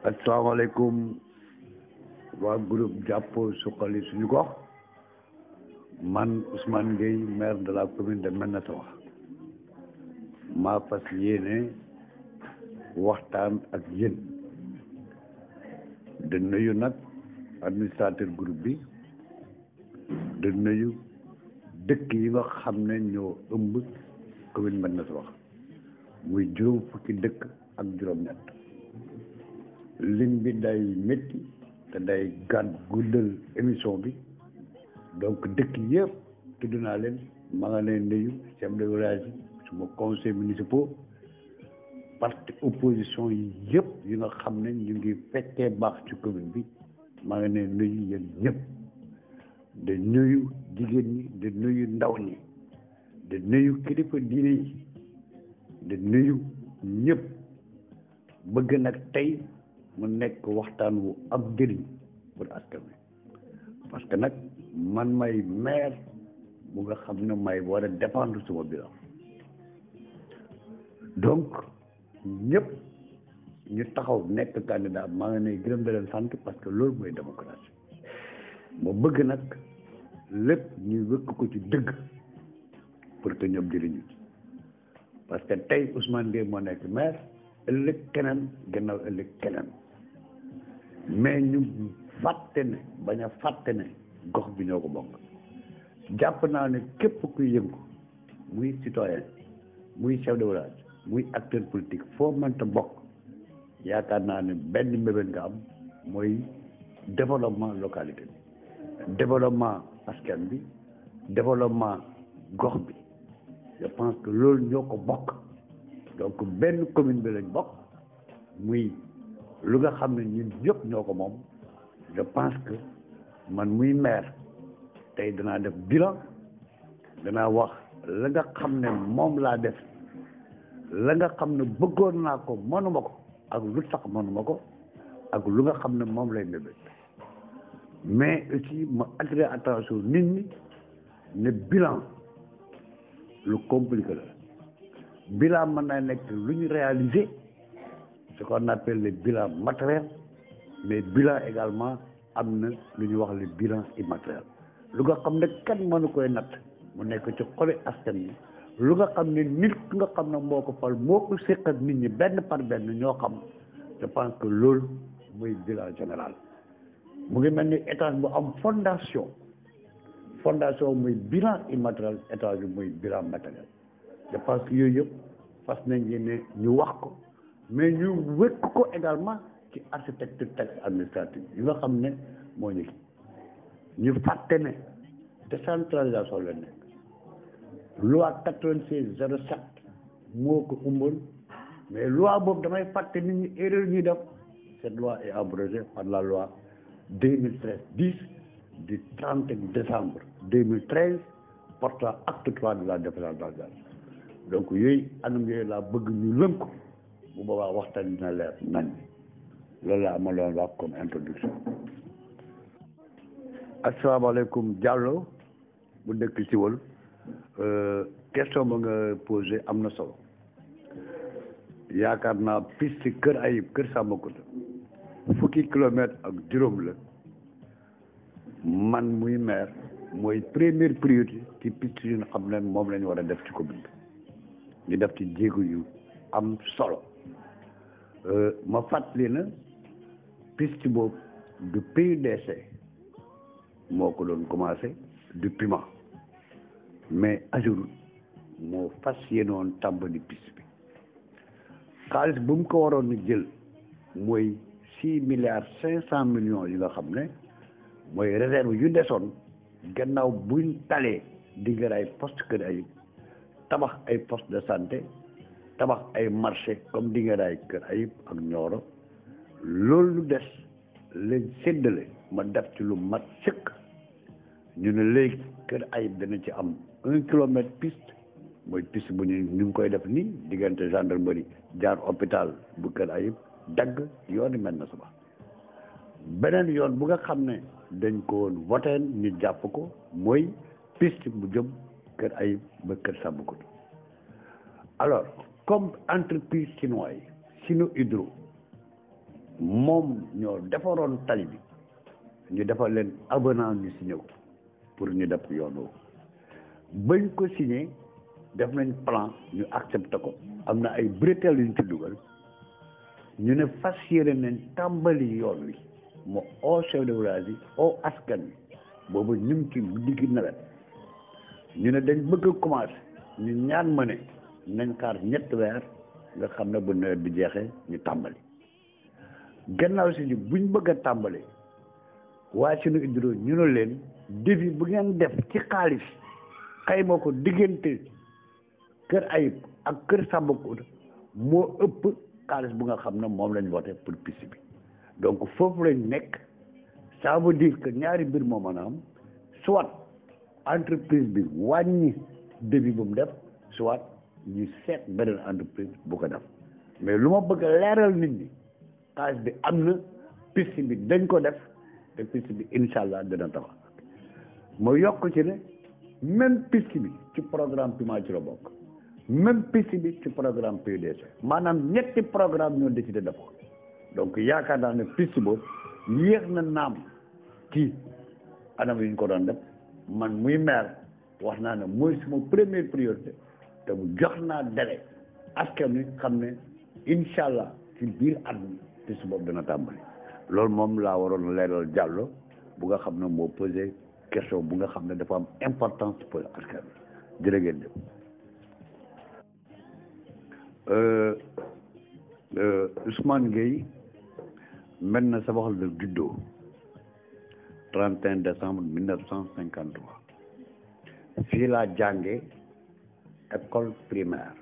asalaamaaleykum waa groupe jàppoo suqali suñu gox man Ousmane Gueye maire de la commune de Médina Sabakh maa fas yéene waxtaan ak yéen di nuyu nag administrateur groupe bi di nuyu dëkk yi nga xam ne ñoo ëmb commune Médina Sabakh muy juróom fukki dëkk ak juróom-ñett lim bi day métti te day guddal émission bi donc dëkk yëpp tudd naa leen maa nga leen nuyu chef de village yi suma conseil municipaux parti opposition yi yëpp yi nga xam ne ñu ngi fekkee baax ci commune bi maa nga leen nuyu yéen ñëpp di nuyu jigéen ñi di nuyu ndaw ñi di nuyu kilifa diine yi di nuyu ñëpp bëgg nag tey mu nekk waxtaan wu am njëriñ pour askan wi parce que nag man may maire bu nga xam ne may war a défendre suma bilan donc ñëpp ñu taxaw nekk candidat maa ngi ne gërëm da leen sant parce que loolu mooy démocratie moo bëgg nag lépp ñuy wëkk ko ci dëgg pour que ñoom jëriñu ci parce que tey Ousmane Gueye moo nekk maire ëllëg keneen gannaaw ëllëg keneen mais ñu fàtte ne bañ a fàtte ne gox bi ñoo ko bokk jàpp naa ne képp kuy yëngu muy citoyen muy chef de village muy acteur politique foo mënta bokk yaakaar naa ne benn mbébét nga am mooy développement localité bi développement askan bi développement gox bi je pense que loolu ñoo ko bokk donc benn commune bi lañ bokk muy lu nga xam ne ñun ñëpp ñoo ko moom je pense que man muy maire tey danaa def bilan danaa wax la nga xam ne moom laa def la nga xam ne bëggoon naa ko mënuma ko ak lu tax mënuma ko ak lu nga xam ne moom lay mébét mais aussi ma attiré attention nit ñi ne bilan lu compliqué la bilan mën naa nekk lu ñu réaliser ce qu'on appelle le bilan matériel mais bilan également am na lu ñuy wax le bilan immatériel lu nga xam ne kenn mënu koy natt mu nekk ci xoli askan yi lu nga xam ne nit nga xam ne moo ko fal moo ko séq ak nit ñi benn par benn ñoo xam je pense que loolu muy bilan général mu ngi mel ni étage bu am fondation muy bilan immatériel étage bi muy bilan matériel je pense que yooyu yëpp fas nañ ne ñu wax ko mais ñu wékk ko également ci architecture texte administratif yi nga xam ne moo ñu fàtte ne décentralisation la nekk loi 96/07 moo ko umboon mais loi boobu damay fàtte nit ñi erreur ñuy def cette loi est abrogée par la loi 2013-10 du 30 décembre 2013 portant acte 3 de la décentralisation donc yooyu anam yooyu laa bëgg ñu lënk ko bu boobaa waxtaan dina leer nañ loolu laa amaloon wax comme introduction. asalaamaaleykum Diallo bu dëkk Siwal question ba nga posé am na solo yaakaar naa piste Kër Ayib Kër Sàmbakounda fukki kilomètre ak juróom la man muy maire mooy première priorité ci piste yi nga xam ne moom la ñu war a def ci commune bi ñu def ci jéego yu am solo ma fàttali na piste boobu du PUDC moo ko doon commencé du PUMA mais AGEROUTE moo fas yéenoon tàmbali piste bi xaalis bu mu ko waroon a jël mooy 6,5 milliards yi nga xam ne mooy réserve yu desoon gannaaw buñ talee diggal ay poste Kër Ayib tabax ay poste de santé tabax ay marché comme Dingaraay Kër Ayib ak Nioro loolu lu des leen séddale ma def ci lu mat sëkk ñu ne léegi Kër Ayib dana ci am 1 kilomètre piste mooy piste bu ñu ngi koy def nii diggante gendarmerie jaar hôpital bu Kër Ayib dagg yooni Médina Sabakh beneen yoon bu nga xam ne dañ ko woon voté ñu jàpp ko mooy piste bu jëm Kër Ayib ba Kër Sàmbakounda alors comme entreprise chinois yi Sino Hydro moom ñoo defaroon tali bi ñu defal leen avenant ñu signé ko pour ñu def yoon woowu bañ ko signé def nañ plan ñu accepté ko am na ay bretelles yu ñu ci dugal ñu ne fas yéene nañ tàmbali yoon wi mu au chef de village yi au askan wi boobu ñu ngi ci digg nawet ñu ne dañ bëgg a commencé ñu ñaan ma ne nañ xaar ñetti weer nga xam ne bu nawet bi jeexee ñu tàmbali gannaaw si buñ bëgg a tàmbali waaye suñu hydro ñu ne leen devis bu ngeen def ci xaalis xayma ko diggante Kër Ayib ak Kër Sambakunda moo ëpp xaalis bu nga xam ne moom lañ voté pour piste bi donc foofu lañ nekk ça veut dire que ñaari mbir moo mën a am soit entreprise bi wàññi devis bu mu def soit ñu seet beneen entreprise bu ko def mais lu ma bëgg a leeral nit ñi xaalis bi am na piste bi dañ ko def te piste bi incha allah dina taxaw ma yokk ci ne même piste bi ci programme PUMA ci la bokk même piste bi ci programme PUDC maanaam ñetti programme ñoo décidé def ko donc yaakaar naa ne piste boobu yéex na naam ci anam yi ñu ko doon def man muy maire wax naa ne mooy suma première priorité te bu jox naa délai askan wi xam ne incha allah ci biir at mi piste boobu dana tàmbali loolu moom laa waroon leeral Diallo bu nga xam ne moo posé question bu nga xam ne dafa am importance pour askan wi jërë ngeen jëf. Ousmane Gueye mel na sa waxal la juddoo 31 décembre 1953 fii laa jànge école primaire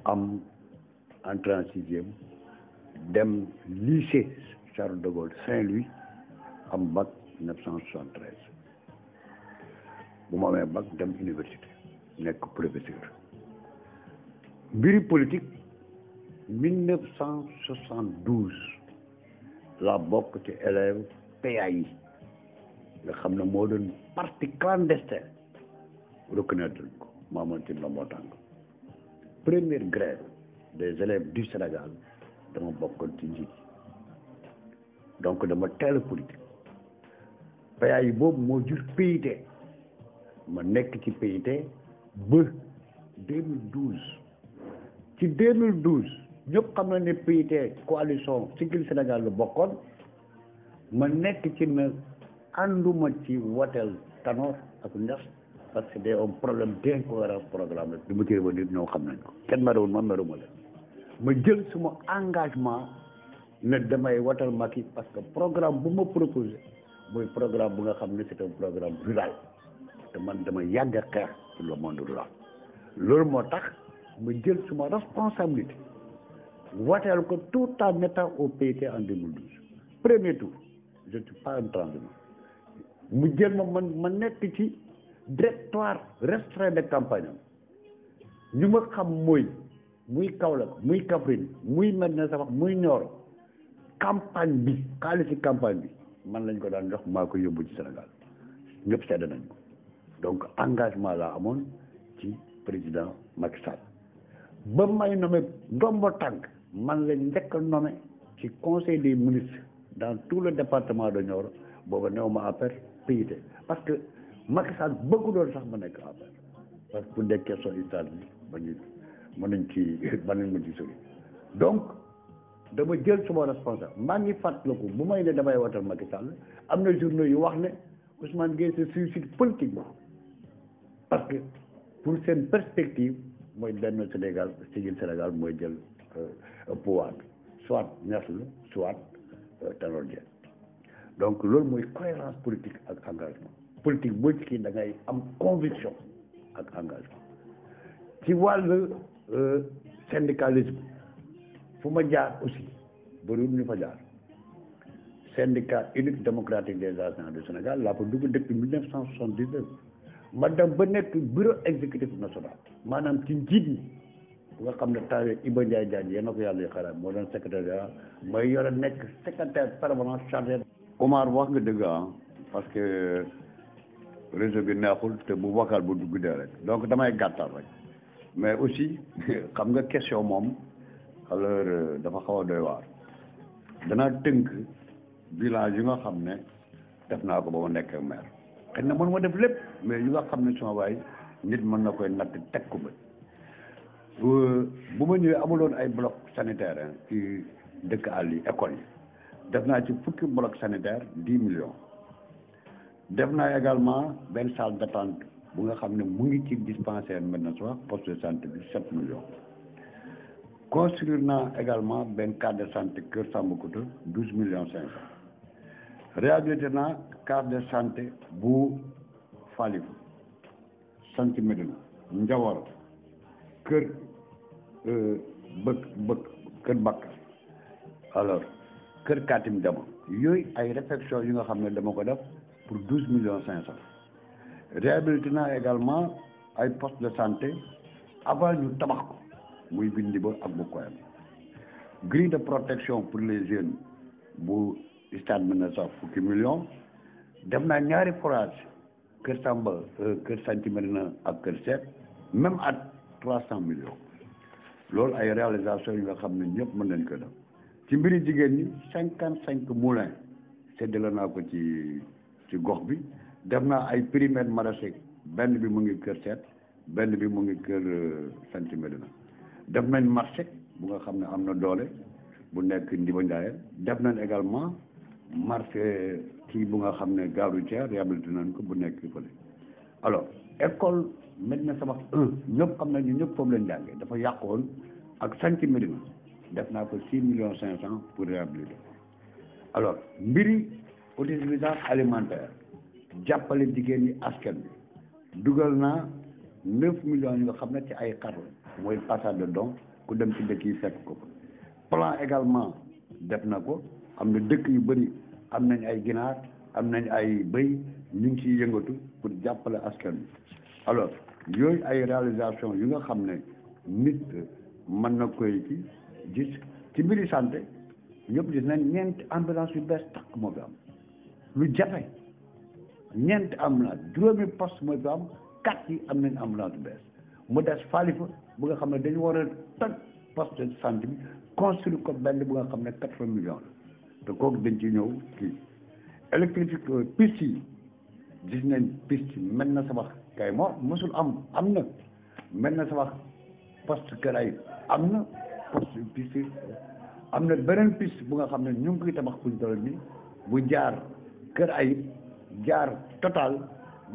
am entrée en sixième dem lycée Charles de Gaulle Saint-Louis am bac 1973 bu ma amee bac dem université nekk professeur mbiri politique 1972 la bokk ci élève PAI nga xam ne moo doon parti clandestin reconnaître ko maamoon ci ndombo tànk première grève des élèves du Sénégal dama bokkoon ci njiit donc dama teel a politique PAI boobu moo jur PIT ma nekk ci PIT ba 2012 ci 2012 ñëpp xam na ne PIT coalition Siggil Sénégal la bokkoon ma nekk ci na ànduma ci woteel Tanor ak Niass parce que day am problème d'incohérence programme rek du ma ci revenir ñoo xam nañ ko kenn ma rewul ma meruma leen ma jël suma engagement ne damay woteel Macky parce que programme bu ma proposé mooy programme bu nga xam ne c'est un programme rural te man dama yàgg a xeex pour le monde rural loolu moo tax ma jël suma responsabilité woteel ko tout en étant au PIT en 2012 premier tour je ne suis pas un transhumant mu jël ma nekk ci directoire restreint de campagne am ñu ma xam mooy muy Kaolack muy Kaffrine muy Médina Sabakh muy Nioro campagne bi xaalisi campagne bi man lañ ko daan jox maa ko yóbbu ci Sénégal ñëpp sedd nañ ko donc engagement laa amoon ci président Macky Sall ba may nommé ndombo tànk man lañ njëkk a nommé ci conseil des ministres dans tout le département de Nioro booba néew ma affaire PIT parce que Macky Sall bëggu doon sax ma nekk affaire parce que pour des questions historiques ba ñu mën nañ ci sori donc dama jël suma responsable maa ngi fàttaliku bu may ne damay watal Macky Sall am na journaux yu wax ne Ousmane Gueye se suicide politiquement parce que pour seen perspective mooy benn Sénégal Siggil Sénégal mooy jël pouvoir bi soit Niass la soit Tanor Dieng donc loolu mooy cohérence politique ak engagement politique boo ci kii da ngay am conviction ak engagement ci wàllu syndicalisme fu ma jaar aussi bëriwul ñu fa jaar syndicat unique démocratique des enseignants du Sénégal laa fa dugg depuis 1979 ma dem ba nekk bureau exécutif national maanaam ci njiit ñi bu nga xam ne tawee Iba Ndiaye Diagne yéen a ko yàlla xaraam moo doon secrétaire mooy yore nekk secrétaire permanent chargé. Omar wax nga dëgg parce que réseau bi neexul te bu vocal bu dugg dee rek donc damay gàttal rek mais aussi xam nga question moom alors dafa xaw a doy waar danaa tënk village yi nga xam ne def naa ko ba ma nekk maire xëy na mën ma def lépp mais yu nga xam ne sama waay nit mën na koy natt teg ko ba bu ma ñëwee amuloon ay bloc sanitaire ci dëkk àll yi école yi def naa ci fukki bloc sanitaire 10 millions def naa également benn salle d'attente bu nga xam ne mu ngi ci dispensaire maintenant soit poste de santé bi 7 millions construire naa également benn case de santé Kër Sambakouta 12 millions 500 réhabilité naa case de santé bu Falifou sant Médina Njawar kër kër Bakka alors kër Katim Dama yooyu ay réflexion yi nga xam ne dama ko def pour 12 millions 500 réhabilité naa également ay poste de santé avant ñu tabax ko muy bindi ba ak bu koyam grille de protection pour les jeunes bu stade mën na sax fukki millions def naa ñaari forage kër Samba kër Santi Medina ak kër Seet même at 300 millions loolu ay réalisation yi nga xam ne ñëpp mën nañ ko def ci mbiri jigéen ñi 55 moulins séddale naa ko ci gox bi def naa ay périmètres maraîchers benn bi mu ngi kër Seet benn bi mu ngi kër Santi Medina def nañ marché bu nga xam ne am na doole bu nekk Ndiba Ndiaye def nañ également marché kii bu nga xam ne gare routière réhabilité nañ ko bu nekk fële alors école Médina Sabakh 1 ñëpp xam nañ ñu ñëpp foofu leen jàngee dafa yàqoon ak Santi Médina def naa ko 6 millions 500 pour réhabiliter alors mbiri autosuffisance alimentaire jàppale jigéen ñi askan bi dugal naa 9 millions yi nga xam ne ci ay xar la mooy passage de don ku dem ci dëkk yi fekk ko plan également def na ko am na dëkk yu bëri am nañ ay ginaar am nañ ay bëy ñu ngi ciy yëngatu pour jàppale askan bi alors yooyu ay réalisation yu nga xam ne nit mën na koy ci gis ci mbiri santé ñëpp gis nañ ñeenti ambulance yu bees takk moo fi am lu jafe ñeenti ambulance juróomi poste moo fi am 4 yi am nañ ambulance yu bees mu des Falifa bu nga xam ne dañu war a toj poste de santé bi construire ko benn bu nga xam ne 80 millions la te kooku dañ ci ñëw kii électrifique piste yi gis nañ piste mel na Sabakh kay moo mosul am na mel na Sabakh poste Kër Ayib am na poste piste am na beneen piste bu nga xam ne ñu ngi koy tabax buñ toll nii bu jaar Kër Ayib jaar Total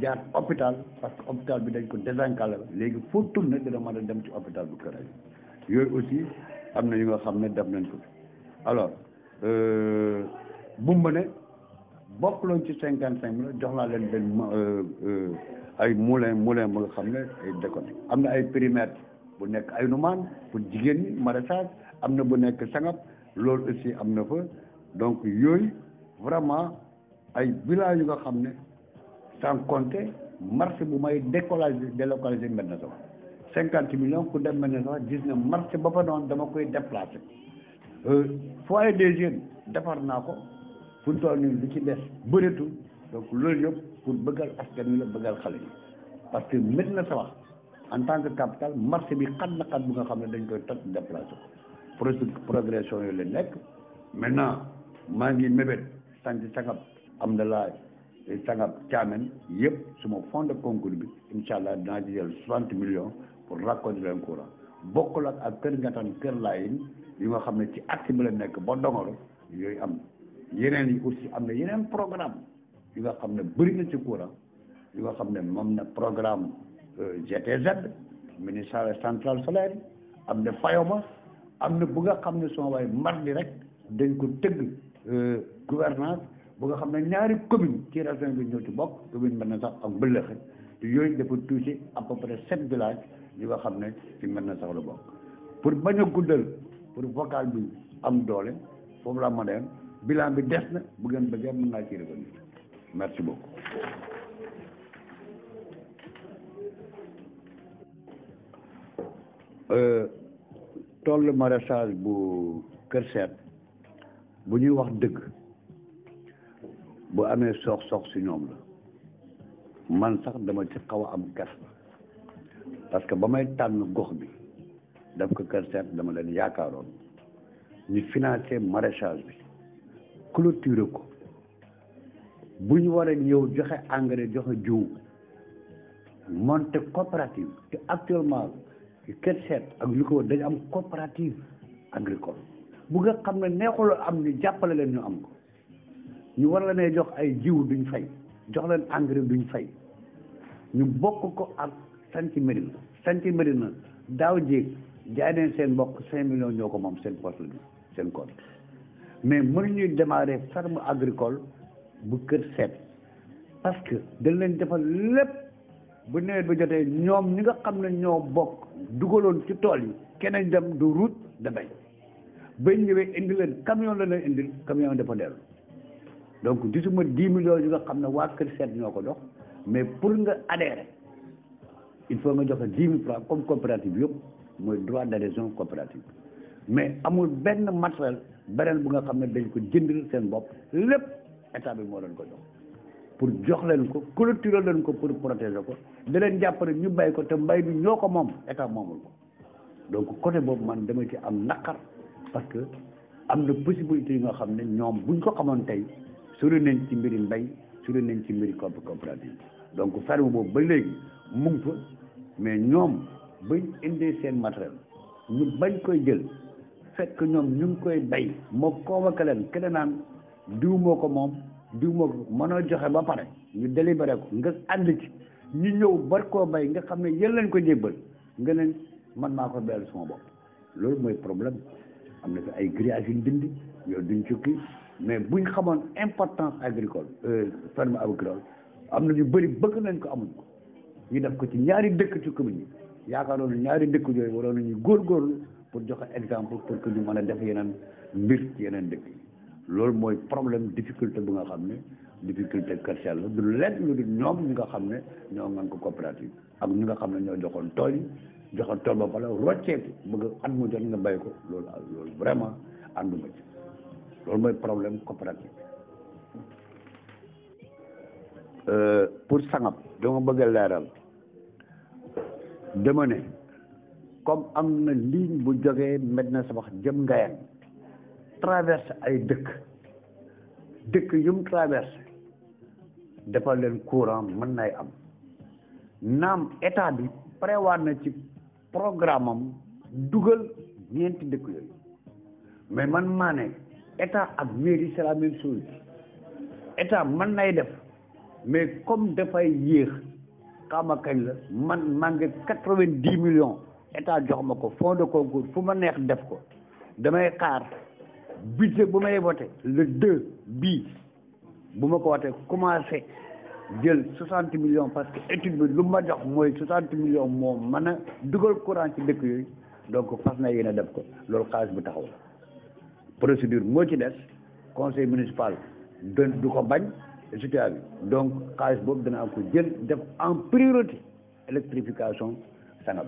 jaar hôpital parce que hôpital bi dañ ko désenclavé léegi foo tourné dina mën a dem ci hôpital bu Kër Ayib yooyu aussi am na yu nga xam ne def nañ ko alors bu ne bokkuloon ci 55 millions jox naa leen benn ay moulin ba nga xam ne ay décoté am na ay périmètres bu nekk ay numaan pour jigéen ñi maraîchage am na bu nekk sangap loolu aussi am na fa donc yooyu vraiment ay village yu nga xam ne sans compter marché bu may délocaliser Médina Sabakh 50 millions ku dem Médina Sabakh gis na marché ba fa noonu dama koy déplacer foyer des jeunes defar naa ko fu ñu toll nii lu ci des bëreetul donc loolu yëpp pour bëggal askan wi la bëggal xale yi parce que Médina Sabakh en tant que capitale marché bi xat na xat bu nga xam ne dañ koy toj déplacé ko progression yooyu la nekk maintenant maa ngi mébét sant sangab am na laa sangab caamen yëpp suma fond de concours bi incha allah dinaa ci jël 60 millions pour raccorder leen courant bokkul ak kër Ngatan kër Layin yu nga xam ne ci acte bi la nekk ba Dongoro yooyu am yeneen yi aussi am na yeneen programme yu nga xam ne bëri na ci courant yu nga xam ne moom na programme GTZ ministère central solaire yi am na Fayoma am na bu nga xam ne suma waaye mardi rek dañ ko tëgg gouvernance bu nga xam ne ñaari commune ci région bi ñoo ci bokk commune Médina Sabakh ak Mbëlëxe te yooyu dafa touché à peu près 7 villages yu nga xam ne ci Médina Sabakh la bokk pour bañ a guddal pour vocal bi am doole foofu la ma dem bilan bi des na bu ngeen bëggee mën naa ci revenir merci beaucoup. toolu maraîchage bu Kër Seet bu ñuy wax dëgg bu amee soox si ñoom la man sax dama ci xaw a am kersa parce que ba may tànn gox bi daf ko Kër Seet dama leen yaakaaroon ñu financé maraîchage bi clôturer ko bu ñu waree ñëw joxe engrais joxe jiw monter coopérative te actuellement Kër Seet ak lu ko wër dañu am coopérative agricole bu nga xam ne neexul am ñu jàppale leen ñu am ko ñu war la ne jox ay jiw duñ fay jox leen engrais duñ fay ñu bokk ko ak Santhi Médina daaw jéeg jaay neen seen mbokk 5 millions ñoo ko moom seen poste bi seen compte mais mënuñuy démarrer ferme agricole bu Kër Seet parce que dañ leen defal lépp bu nawet ba jotee ñoom ñi nga xam ne ñoo bokk dugaloon ci tool yi keneen dem du route de bay bañ ñëwee indi leen camion la leen indil camion dafa dellu donc gisuma 10 millions yi nga xam ne waa Kër Seet ñoo ko dox mais pour nga adhérer il faut nga joxe 10 000 francs comme coopérative yëpp mooy droit d'adhésion coopérative mais amul benn matériel beneen bu nga xam ne dañ ko jëndil seen bopp lépp état bi moo leen ko jox pour jox leen ko clôturer leen ko pour protéger ko da leen jàppale ñu bay ko te mbay bi ñoo ko moom état moomul ko donc côté boobu man dama ci am naqar parce que am na possibilité yi nga xam ne ñoom buñ ko xamoon tey sori nañ ci mbiri mbay sori nañ ci mbiri coopérative donc ferme boobu ba léegi mu ngi fa mais ñoom bañ indee seen matériel ñu bañ koy jël fekk ñoom ñu ngi koy bay moo convoqué leen keneen naan diw moo ko moom diw moo ko mënoo joxe ba pare ñu délibéré ko nga ànd ci ñu ñëw bar koo bay nga xam ne yéen lañ ko jébbal nga ne man maa ko bayal sama bopp loolu mooy problème am na fi ay grillage yu dindi yooyu duñ cukki mais buñ xamoon importance agricole ferme agricole am na ñu bëri bëgg nañ ko amuñ ko ñu def ko ci ñaari dëkk ci commune yi yaakaaroon ñaari dëkk yooyu waroon nañu góorgóorlu pour joxe exemple pour que ñu mën a def yeneen mbir ci yeneen dëkk yi loolu mooy problème difficulté bu nga xam ne difficulté Kër Seet la du lenn lu dul ñoom ñi nga xam ne ñoo ngan ko coopérative ak ñi nga xam ne ñoo joxoon tool yi joxoon tool ba pare rocceeku bëgg at mu jot nga bay ko loolu vraiment ànduma ci loolu mooy problème coopérative pour sangam dama bëgg a leeral dama ne comme am na ligne bu jógee Médina Sabakh jëm Ngayeen traversé ay dëkk yu mu traversé defal leen courant mën nay am naam état bi prévoir na ci programme am dugal ñeenti dëkk yooyu mais man maa ne état ak mairie c'est la même chose état mën nay def mais comme dafay yéex xama kañ la man maa ngi 90 millions état jox ma ko fonds de concours fu ma neex def ko damay xaar budget bu may voté le 2 bii bu ma ko wootee commencé jël 60 millions parce que étude bi lu ma jox mooy 60 millions moom mën a dugal courant ci dëkk yooyu donc fas na yéen a def ko loolu xaalis bu taxaw la procédure moo ci des conseil municipal du ko bañ citoyen bi donc xaalis boobu danaa ko jël def en priorité électrification Sangam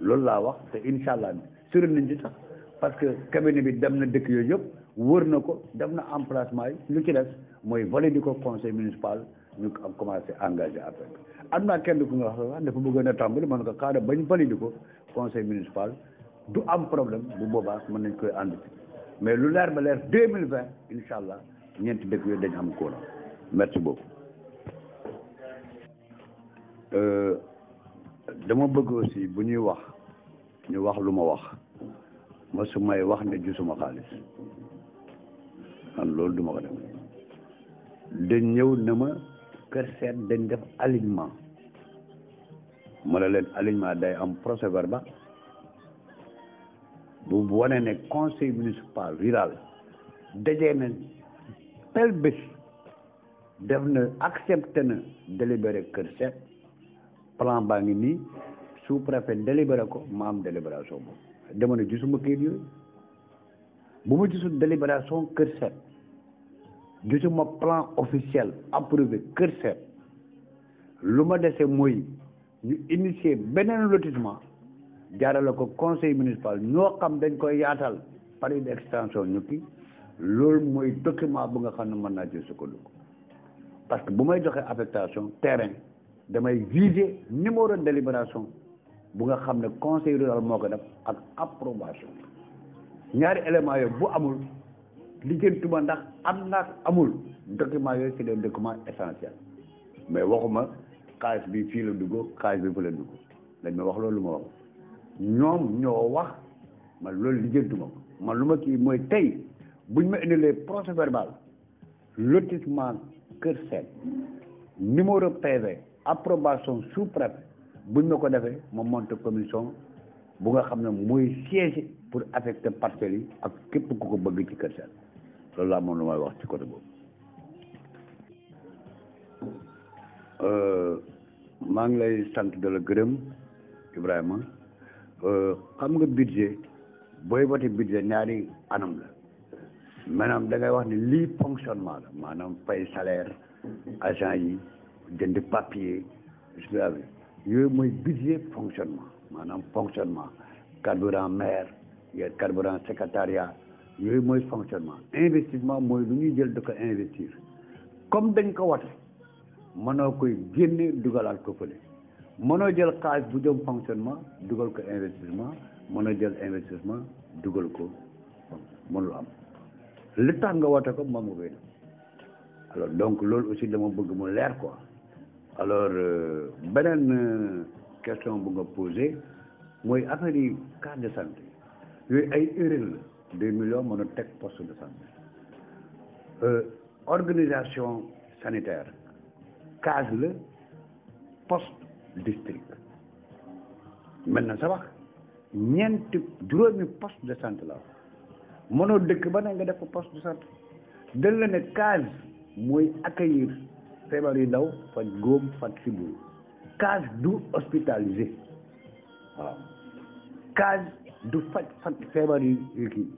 loolu laa wax te incha allah sori nañ ci sax parce que cabinet bi dem na dëkk yooyu yëpp wër na ko def na emplacement yi lu ci des mooy validé ko conseil municipal ñu am commencé engagé après am naa kenn ku nga wax dafa bëggoon a tàmbali man ko xaaral bañ validé ko conseil municipal du am problème bu boobaa mën nañ koy ànd mais lu leer ba leer 2020 incha allah ñeenti dëkk yooyu dañ am courant merci beaucoup. dama bëgg aussi bu ñuy wax ñu wax lu ma wax ma su may wax ne gisuma xaalis man loolu duma ko def dañ ñëw na ma Kër Seet dañ def alignement ma ne leen alignement day am procès verbal bu wane ne conseil municipal rural dajee na tel bés def na accepté na délibéré Kër Seet plan baa ngi nii sous-préfet délibéré ko ma am délibération boobu dama ne gisuma kayit yooyu bu ma gisul délibération Kër Seet gisuma plan officiel approuvé Kër Seet lu ma dese mooy ñu initier beneen lotissement jaarale ko conseil municipal ñoo xam dañ koy yaatal pari d'extension ñu kii loolu mooy document bu nga xam ne mën naa ci sukkandiku parce que bu may joxe affectation terrain damay viser numéro de délibération bu nga xam ne conseil rural moo ko def ak approbation ñaari éléments yooyu bu amul lijjantuma ndax am na amul document yooyu c'est des documents essentiels mais waxuma xaalis bi fii la dugg xaalis bi fa la dugg dañ ma wax loolu ma wax ñoom ñoo wax man loolu lijjantuma ko man lu ma kii mooy tey buñ ma indilee procès verbal lotissement Kër Sène numéro PV approbation sous-préfet buñ ma ko defee ma monte commission bu nga xam ne mooy siège pour affecter parcelles yi ak képp ku ko bëgg ci Kër Sène loolu laa moom lu may wax ci côté boobu. maa ngi lay sant de la gërëm Ibrahima xam nga budget booy voté budget ñaari anam la maanaam da ngay wax ne lii fonctionnement la maanaam fay salaire agent yi jënd papier yooyu mooy budget fonctionnement maanaam fonctionnement carburant maire yooyu carburant secrétariat yooyu mooy fonctionnement investissement mooy lu ñuy jël da ko investir comme dañ ko wote mënoo koy génne dugalaat ko fële mënoo jël xaalis bu jëm fonctionnement dugal ko investissement mënoo jël investissement dugal ko mënul am li tax nga wote ko moom nga koy def alors donc loolu aussi dama bëgg mu leer quoi alors beneen question bu nga posé mooy affaire yi carte de santé yooyu ay erreur la 2 millions mën a teg poste de santé organisation sanitaire case la poste district maintenant sa wax ñeenti juróomi poste de santé la mënoo dëkk ba ne nga def ko poste de santé dañ la ne case mooy accueillir feebar yu ndaw faj góom faj sibiru case du hospitalisé waaw case du faj feebar yu kii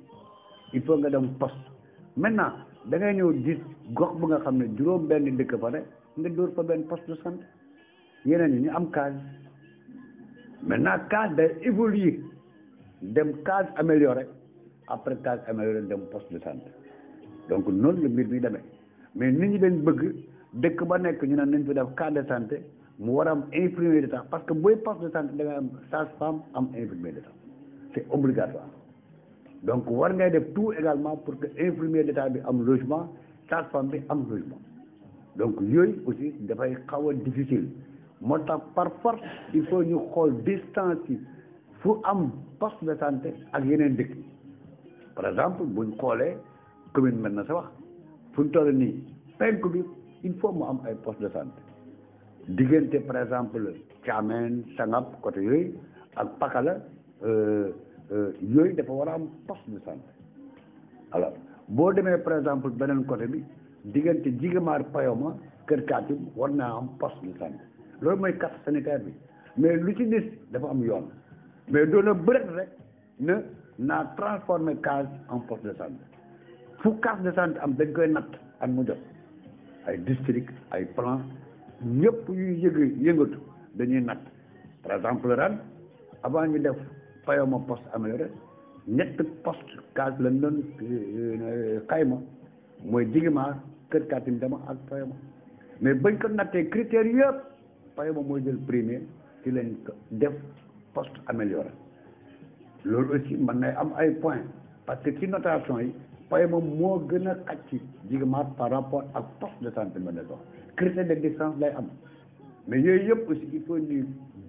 il faut nga dem poste maintenant da ngay ñëw gis gox bu nga xam ne juróom benn dëkk fa ne nga dóor fa benn poste de santé yeneen yi ñu am case maintenant case day évoluer dem case amélioré après case amélioré dem poste de santé donc noonu la mbir mi demee mais nit ñi dañ bëgg dëkk ba nekk ñu ne nañ fi def case de santé mu war a am infirmier d'état parce que booy poste de santé da ngay am sage-femme am infirmier d'état c'est obligatoire donc war ngay def tout également pour que infirmier d'état bi am logement sage-femme bi am logement donc yooyu aussi dafay xaw a difficile moo tax par force il faut ñu xool distance yi fu am poste de santé ak yeneen dëkk yi par exemple buñ xoolee commune mel na sa wax fu ñu toll nii penku bi il faut mu am ay poste de santé diggante par exemple Thiamène Sangap côté yooyu ak Pakala yooyu dafa war a am poste de santé alors boo demee par exemple beneen côté bi diggante Jigamaar Payoma Kër Katim war naa am poste de santé loolu mooy carte sanitaire bi mais lu ci des dafa am yoon mais doona bërët rek na naa transformer case en poste de santé fu case de santé am dañ koy natt ak mu jot ay district ay plan ñëpp yuy yëngatu dañuy natt par exemple ren avant ñu def Payoma poste amélioré ñett poste case lañ doon xayma mooy Jigamaar Kër Katim dama ak Payoma mais bañ ko nattee critères yëpp Payoma mooy jël premier ci lañ ko def poste amélioré loolu aussi mën na am ay points parce que ci notation yi Payoma moo gën a xaj ci Jigamaar par rapport ak poste de santé mën na sox critère de distance lay am mais yooyu yëpp aussi il faut ñu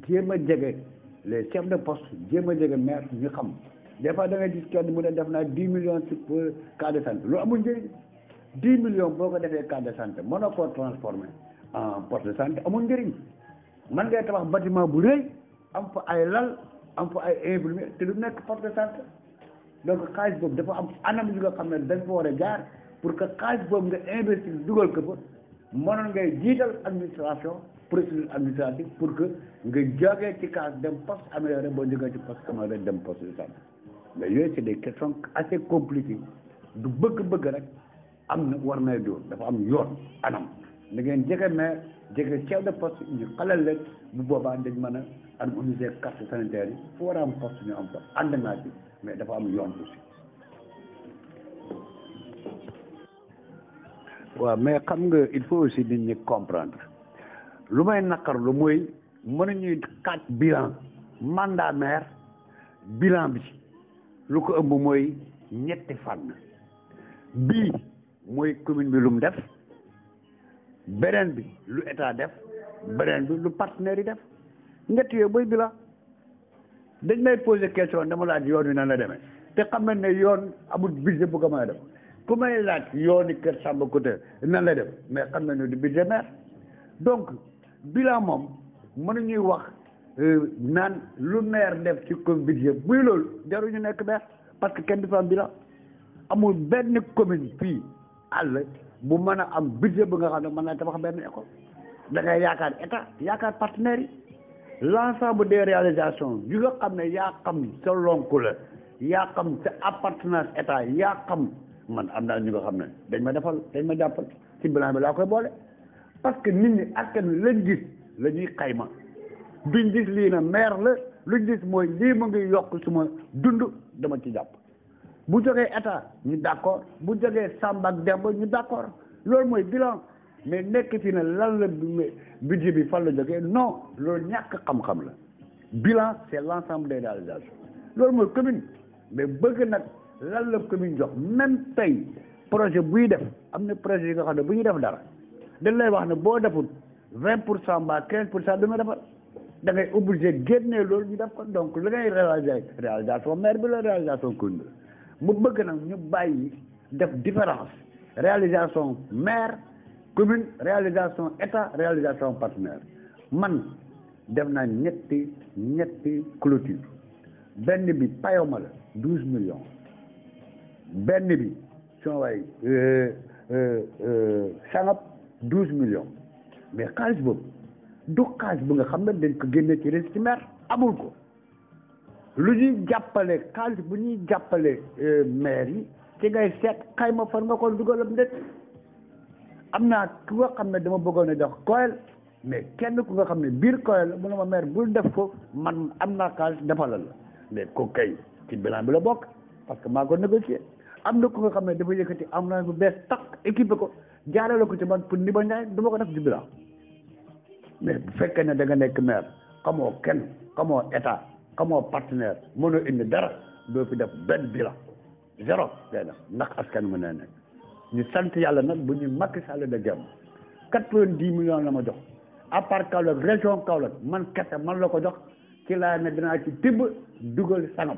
jéem a jege les chefs de poste jéem a jege maire ñu xam des fois da ngay gis kenn mu ne def naa 10 millions ci cas de santé loolu amul njëriñ 10 millions boo ko defee cas de santé mën na koo transformer en poste de santé amul njëriñ man ngay tabax bâtiment bu rëy am fa ay lal am fa ay infirmier te du nekk poste de santé donc xaalis boobu dafa am anam yu nga xam ne dañ fa war a jaar pour que xaalis boobu nga investir dugal ko fa mënoon ngay jiital administration procédure administrative pour que nga jógee ci case dem poste amélioré boo jógee ci poste amélioré dem poste de santé mais yooyu c'est des questions assez compliquées du bëgg-bëgg rek am na war nay doon dafa am yoon anam da ngeen jege maire jege chef de poste ñu xalal leen bu boobaa dañ mën a harmoniser carte sanitaire yi fu war a am poste ñu am ko ànd naa ci mais dafa am yoon aussi. waaw mais xam nga il faut aussi nit ñi comprendre lu may naqarlu mooy mënuñuy xaaj bilan mandat maire bilan bi lu ko ëmb mooy ñetti fànn bii mooy commune bi lu mu def beneen bi lu état def beneen bi lu partenaire yi def ñett yooyu booy bilan dañ may poser question dama laaj yoon wi nan la demee te xam nañ ne yoon amul budget bu ko mën a def ku may laaj yooni Kër Samba Couté nan la def mais xam nañ ne du budget maire donc bilan moom mënuñuy wax naan lu maire def ci comme budget buy loolu jaruñu nekk maire parce que kenn du fa am bilan amul benn commune fii àll bu mën a am budget bu nga xam ne mën naa tabax benn école da ngay yaakaar état yaakaar partenaires yi l'ensemble des réalisations yu nga xam ne yaa xam sa lonku la yaa xam sa appartenance état yaa xam man am naa ñu nga xam ne dañ ma jàppal ci bilan bi laa koy boole parce que nit ñi askan wi lañ gis la ñuy xayma duñ gis lii na maire la luñ gis mooy lii mu ngi yokk suma dund dama ci jàpp bu jógee état ñu d'accord bu jógee Samba ak Demba ñu d'accord loolu mooy bilan mais nekk fi ne lan la budget bi fan la jógee non loolu ñàkk xam-xam la bilan c'est l'ensemble des réalisations loolu mooy commune mais bëgg nag lan la commune jox même tey projet buy def am na projet yi nga xam ne bu ñuy def dara dañ lay wax ne boo deful 20% mbaa 15% dina defar da ngay obligé génnee loolu ñu def ko donc li ngay réalisation maire bi la réalisation commune bi mu bëgg nag ñu bàyyi def différence réalisation maire commune réalisation état réalisation partenaire man def naa ñetti clôture benn bi payoma la 12 millions benn bi soo waay sangap 12 millions mais xaalis boobu du xaalis bu nga xam ne dañ ko génne ci registre maire amul ko lu ñuy jàppale xaalis bu ñuy jàppale maire yi ci ngay seet xayma fan nga ko dugalam ndét am naa ku nga xam ne dama bëggoon a jox Koyel mais kenn ku nga xam ne biir Koyel la mu ne ma maire bul def ko man am naa xaalis defalal la mais ko kay ci bilan bi la bokk parce que maa ko négocier am na ku nga xam ne dafa yëkkati am na bu bees takk équipé ko jaarale ko ci man pour ni ba ñaay du ma ko def ci bilan mais bu fekkee ne da nga nekk maire xamoo kenn xamoo état xamoo partenaire mënoo indi dara doo fi def benn bilan zéro day def ndax askan mu ne nekk ñu sant yàlla nag bu ñu Macky Sall da jàmm 90 millions la ma jox à part Kaolack région Kaolack man kese man la ko jox ci laa ne dinaa ci tibb dugal sangam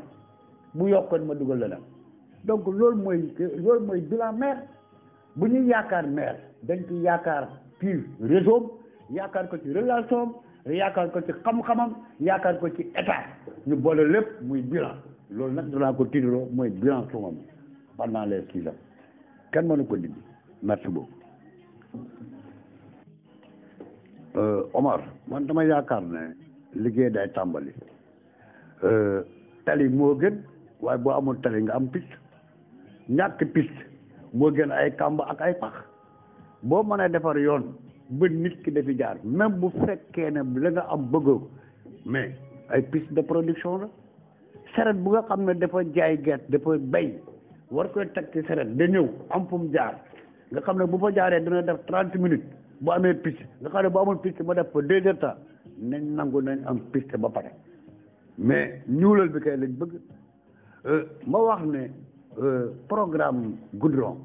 bu yokkoon ma dugal la dem donc loolu mooy bilan maire bu ñuy yaakaar maire dañ ci yaakaar ci réseau yaakaar ko ci relation yaakaar ko ci xam-xamam yaakaar ko ci état ñu boole lépp muy bilan loolu nag danaa ko tiitaloo mooy bilan sumam pendant les 6 ans kenn mënu ko dindi merci beaucoup Omar man dama yaakaar ne liggéey day tàmbali tali moo gën waaye boo amul tali nga am piste ñàkk piste moo gën ay kàmb ak ay pax boo mënee defar yoon ba nit ki dafi jaar même bu fekkee ne la nga am bëggoo mais ay piste de production la saret bu nga xam ne dafa jaay gerte dafa bay war koy teg ci saret da ñëw am fu mu jaar nga xam ne bu fa jaaree dina def 30 minutes bu amee piste nga xam ne bu amul piste ma def fa 2 heures de temps nañ nangu nañ am piste ba pare mais ñuulal bi kay lañ bëgg ma wax ne programme goudron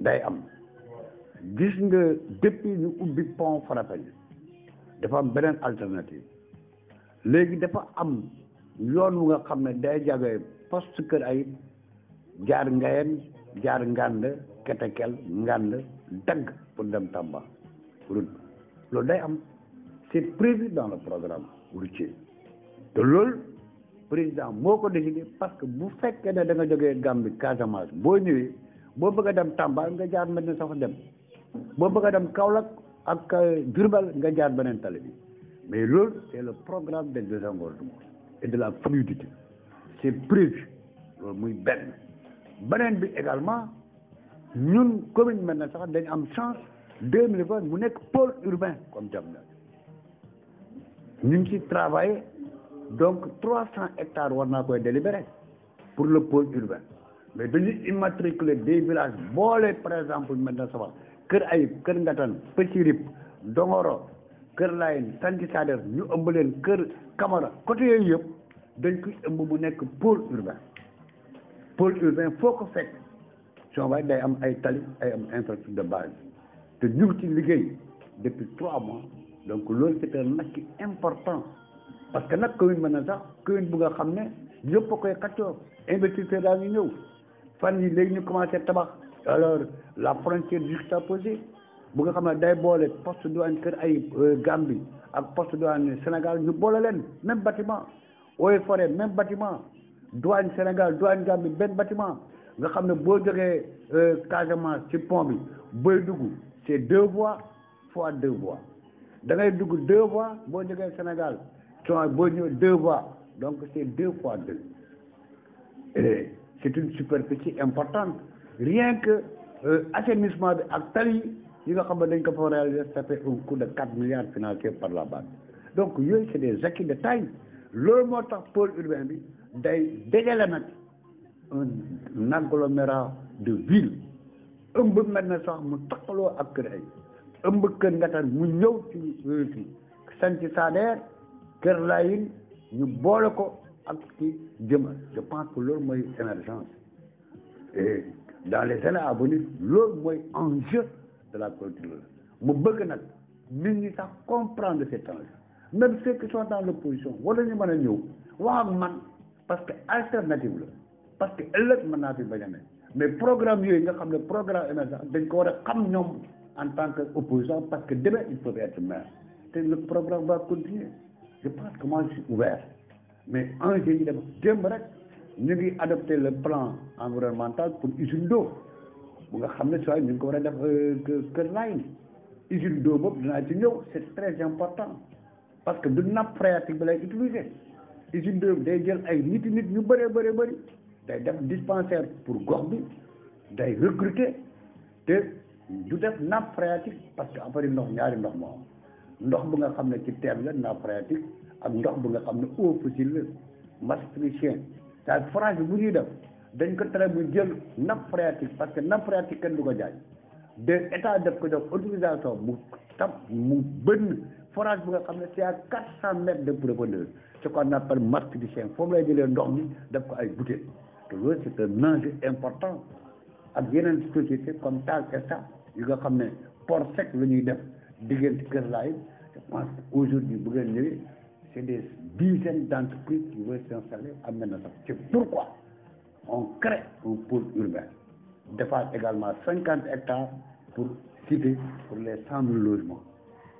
day am gis nga depuis ñu ubbi pont Farafenni dafa am beneen alternative léegi dafa am yoon wu nga xam ne day jagee poste Kër Ayib jaar Ngayeen jaar Ngand Ketekel Ngand dagg pour dem Tamba route loolu day am c'est prévu dans le programme routier te loolu président moo ko décidé parce que bu fekkee ne da nga jógee Gambie Casamance boo ñëwee boo bëgg a dem Tamba nga jaar Medina sax dem boo bëgg a dem Kaolack ak Diourbel nga jaar beneen tali bi mais loolu c'est le programme de désengorgement et de la fluidité c'est prévu loolu muy beneen bi également ñun commune maintenant sax dañ am chance 2020 mu nekk pôle urbain comme Diamniadio ñu ngi ci travailler donc 300 hectares war naa koy délibéré pour le pôle urbain mais dañuy immatriculer des villages boole par exemple maintenant sax Kër Ayib Kër Ngatan Petit Rip Dongoro Kër Layen Santhi Sader ñu ëmb leen Kër Camara côté yooyu yëpp dañ koy ëmb mu nekk pôle urbain foo ko fekk soo waaye day am ay tali ay am infrastructure de base te ñu ngi ci liggéey depuis 3 mois donc loolu c'est un acte important parce que nag commune mën na sax commune bu nga xam ne ñëpp a koy xaccoo investisseur daa ngi ñëw fan yi léegi ñu commencé tabax alors la frontière juxtaposée bu nga xam ne day boole poste douane Kër Ayib Gambie ak poste douane Sénégal ñu boole leen même bâtiment Eaux et Forêts même bâtiment douane Sénégal douane Gambie benn bâtiment nga xam ne boo jógee Casamance ci pont bi booy dugg c'est 2 voies fois 2 voies da ngay dugg 2 voies boo jógee Sénégal son boo ñëw 2 voies donc c'est 2 fois 2 et c'est une superficie importante rien que assainissement bi ak tali yi nga xam ne dañ ko fa réaliser ça fait un coût de 4 milliards financé par la banque donc yooyu c'est des acquis de taille loolu moo tax pôle urbain bi day dajale nag un agglomérat de ville ëmb mel na sax mu takkaloo ak Kër Ayib ëmb Kër Ngatar mu ñëw ci Santhi Sader Kër Layin ñu boole ko ak ci jëma je pense que loolu mooy émergence et dans les années à venir loolu mooy enjeu de la culture mu bëgg nag nit ñi sax comprendre cet enjeu même ceux qui sont dans l'opposition wala ñu mën a ñëw wax ak man parce que alternative la parce que ëllëg mën naa fi bañ a ne mais programme yooyu nga xam ne programme émergent dañ ko war a xam ñoom en tant que opposant parce que demain il faut être maire te le programme va continuer je pense que moi je suis ouvert mais enjeu yi dem démb rek ñu ngi adopté le plan environnemental pour usine d'eau bu nga xam ne soit ñu ngi ko war a def Kër Laye usine d'eau boobu dinaa ci ñëw c'est très important parce que du nappe phréatique bi lay utiliser usine d'eau bi day jël ay nit ñu bëree bëri day def dispensaire pour gox bi day recruter te du def nappe phréatique parce que après ndox ñaari ndox moo am ndox bu nga xam ne ci terre la nappe phréatique ak ndox bu nga xam ne eau fossile la maastrichtien c'est forage bi bu ñuy def dañ ko tere mu jël nappe phréatique parce que nappe phréatique kenn du ko jaay de état def ko jox autorisation mu bënn forage bu nga xam ne c'est à 400 mètres de profondeur ce qu'on appelle maastrichtien foofu lay jëlee ndox mi def ko ay bouteilles te loolu c'est un enjeu important ak yeneen société comme TAL Esta yu nga xam ne port sec la ñuy def diggante Kër Laye je pense que aujourd'hui bu ngeen ñëwee c'est des dizaines d'entreprises qui vont s'installer à Médina. C'est pourquoi on crée un pôle urbain defaat également 50 hectares pour citer pour les 100 000 logements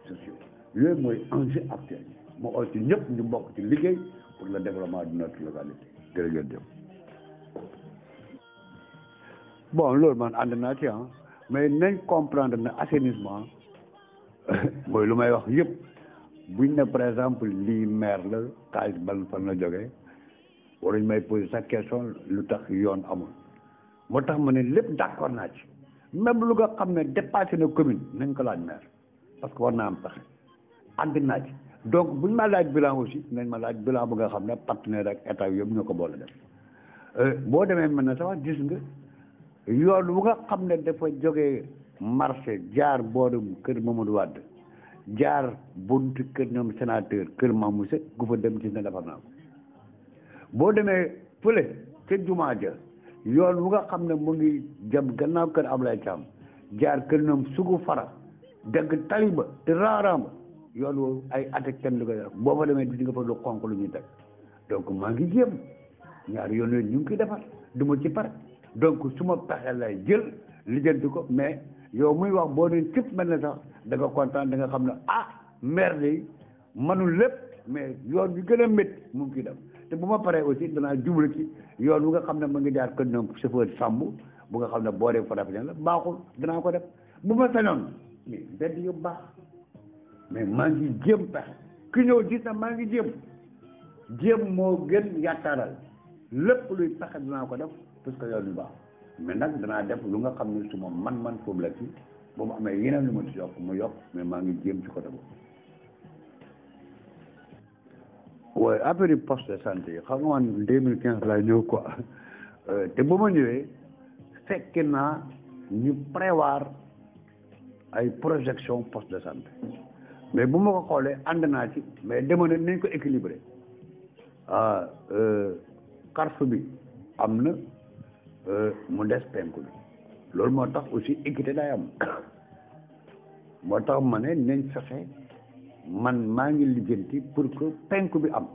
sociaux yooyu mooy enjeu actuel moo aussi ñëpp ñu bokk ci liggéey pour le développement de notre localité jërëjëf. Bon loolu man ànd naa ci mais nañ comprendre ne assainissement mooy lu may wax yëpp buñ ne par exemple lii maire la xaalis ban fan la jógee waruñ may poser sa question lu tax yoon amul moo tax ma ne lépp d'accord naa ci même lu nga xam ne dépassé na commune nañ ko laaj maire parce que war naa am pexe ànd naa ci donc buñ ma laaj bilan aussi nañ ma laaj bilan bu nga xam ne partenaire ak état yëpp ñoo ko boole def boo demee mën na sax gis nga yoon bu nga xam ne dafa jógee marché jaar boorum kër Mamadou Wade jaar buntu kër ñoom sénateur kër Mamoussé gu fa dem gis ne defar naa ko boo demee fële ca jumaa ja yoon bu nga xam ne mu ngi jëm gannaaw kër Ablaye Thiam jaar kër ñoom sugu fara dégg taliba te raaraama yoon woowu ay at ak kenn lu koy def boo fa demee di nga fa lu xonq lu ñuy teg donc maa ngi jéem ñaari yoon yooyu ñu ngi koy defar du ma ci pare donc su ma pexe lay jël lijjanti ko mais yow muy wax boo nee cëpp mel na sax da nga kontaan da nga xam ne maire de manul lépp mais yoon bi gën a métti mu ngi koy def te bu ma paree aussi danaa jublu ci yoon bu nga xam ne mu ngi jaar kër ñoom chauffeur sàmm bu nga xam ne boo dee Fadafel la baaxul danaa ko def bu ma sañoon mais mbedd yu baax mais maa ngi jéem pexe ki ñëw gis na maa ngi jéem moo gën yattaaral lépp luy pexe danaa ko def parce que yoon yu baax mais nag danaa def lu nga xam ne su ma man foofu la ci boo ma amee yeneen lu ma ci yokk mu yokk mais maa ngi jéem ci côté boobu. waaye affaire yi poste de santé yi xam nga man 2015 laa ñëw quoi te bu ma ñëwee fekk naa ñu prévoir ay projection poste de santé mais bu ma ko xoolee ànd naa ci mais dama ne nañ ko équilibré xarfu bi am na mu des penku bi loolu moo tax aussi équité day am moo tax ma ne nañ fexe man maa ngi lijjanti pour que penku bi am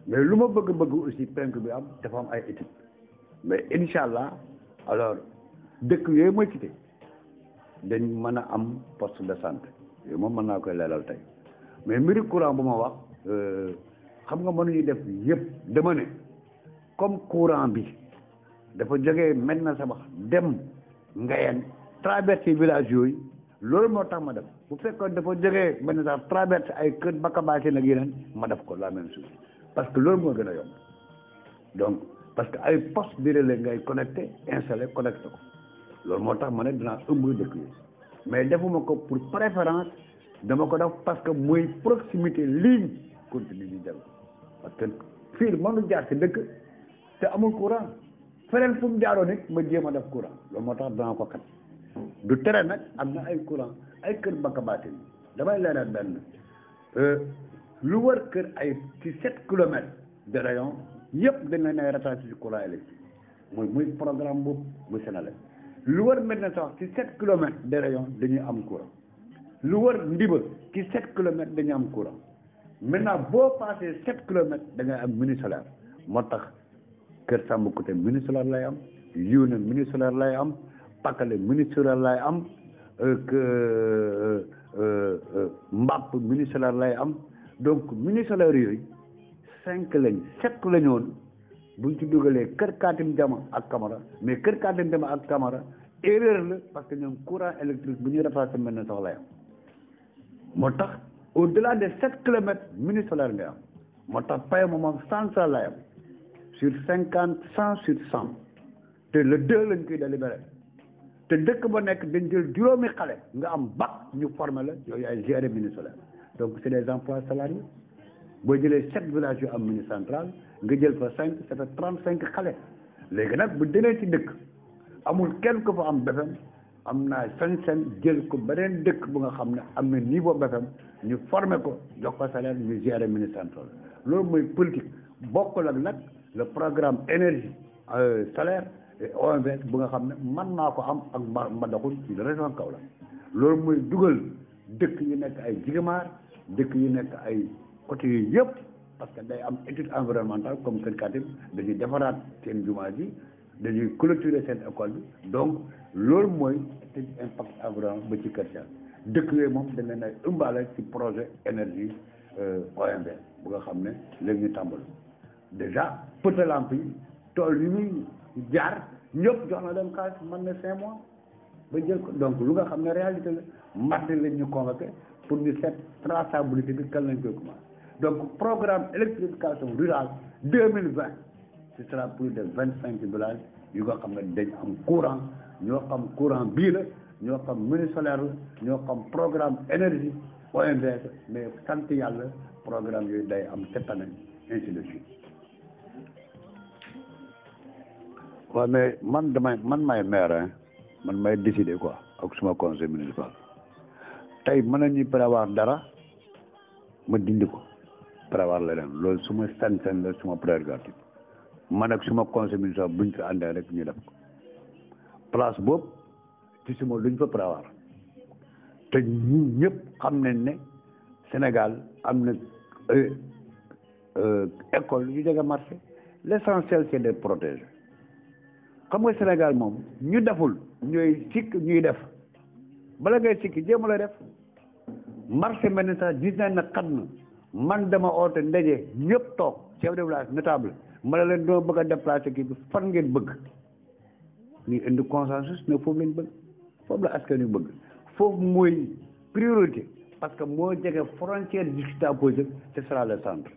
mais lu ma bëgg aussi penku bi am dafa am ay études mais incha allah alors dëkk yooyu ma cité dañ mën a am poste de santé yooyu moom mën naa koy leeral tey mais mbiri courant bu ma wax xam nga mënuñu def yëpp dama ne comme courant bi dafa jógee Médina Sabakh dem Ngayeen traversé village yooyu loolu moo tax ma def bu fekkoon dafa jógee Médina Sabakh traversé ay kër Bakabaake nag yeneen ma def ko la même chose parce que loolu moo gën a yomb donc parce que ay poste di relais ngay connecté installé connecté ko loolu moo tax ma ne dinaa ëmb dëkk yi mais defuma ko pour préférence dama ko def parce que muy proximité ligne continue di dem parce que fii mënu jaar ci dëkk te amul courant feneen fu mu jaaroo nit ma jéem a def courant loolu moo tax danaa ko kat du tere nag am na ay courant ay kër Bakabaate damay leeral benn lu wër kër ay ci 7 kilomètres de rayon yëpp dañ leen ay rattaché ci courant électrique muy programme boobu bu Sénégal lu wër Médina Sabakh ci 7 kilomètres de rayon dañuy am courant lu wër Ndiba ci 7 kilomètres dañuy am courant maintenant boo passé 7 kilomètres da ngay am mini solaire moo tax Kër Samba Côté mini solaire lay am Youna mini solaire lay am Pakale mini solaire lay am Mbap mini solaire lay am donc mini solaire yooyu 5 lañ 7 lañu woon buñ ci dugalee Kër Kaatim Jama ak Camara mais Kër Kaatim Jama ak Camara erreur la parce que ñoom courant électrique bu ñuy remplacer mel na soxla yam moo tax au delà de 7 kilomètres mini solaire nga am moo tax paye moom 100 lay am sur 50 100 sur 100 te le 2 lañ koy délibéré te dëkk ba nekk dañ jël juróomi xale nga am bac ñu formé la yooyu ay gérer mini solaire donc c'est des emplois salariés boo jëlee 7 villages yu am mini centrale nga jël fa 5 ça fait 35 xale léegi nag bu demee ci dëkk amul kenn ko fa am BFEM am naa sañ-sañ jël ko beneen dëkk bu nga xam ne am na niveau BFEM ñu formé ko jox ko salaire ñu gérer mini centrale loolu mooy politique bokkul ak nag le programme énergie solaire et OMVS bu nga xam ne man maa ko am ak Mbadakhoune ci région Kaolack loolu mooy dugal dëkk yi nekk ay Jigamaar dëkk yi nekk ay côté yi yëpp parce que day am étude environnementale comme Kër Katim dañuy defaraat seen jumaa ji dañuy clôturer seen école bi donc loolu mooy étude impact environnemental ba ci Kër Thiam dëkk yooyu moom dañ leen ay ëmbaale ci projet énergie OMVS bu nga xam ne léegi ñu tàmbali déjà pëtë lamp yi tool yi muy jaar ñëpp jox na leen xaalis mën na 5 mois ba jël ko donc lu nga xam ne réalité la mardi lañ ñu convoqué pour ñu seet traçabilité bi kan lañ koy commencé donc programme électrification rurale 2020 ce sera plus de 25 villages yu nga xam ne dañ am courant ñoo xam courant bii la ñoo xam mini solaire la ñoo xam programme énergie OMVS mais sant yàlla programme yooyu day am cette année ainsi de suite. waaw mais man may maire man may décider quoi ak suma conseil municipal tey mën nañu prévoir dara ma dindi ko prévoir leneen loolu suma sañ-sañ la suma prérogative man ak suma conseil municipal buñ ko àndee rek ñu def ko place boobu ci suma luñ fa prévoir te ñun ñëpp xam nañ ne Sénégal am na école yu jege marché l'essentiel c'est de protéger xam nga Sénégal moom ñu deful ñooy sikk ñuy def bala ngay sikki jéem la def marché mel ni sax gis nañ na xat na man dama oote ndaje ñëpp toog chef de village notable ma ne leen doo bëgg a déplacer kii bi fan ngeen bëgg ñu indi consensus ne foofu lañ bëgg foofu la askan yu bëgg foofu mooy priorité parce que moo jege frontière juxtaposée ce sera le centre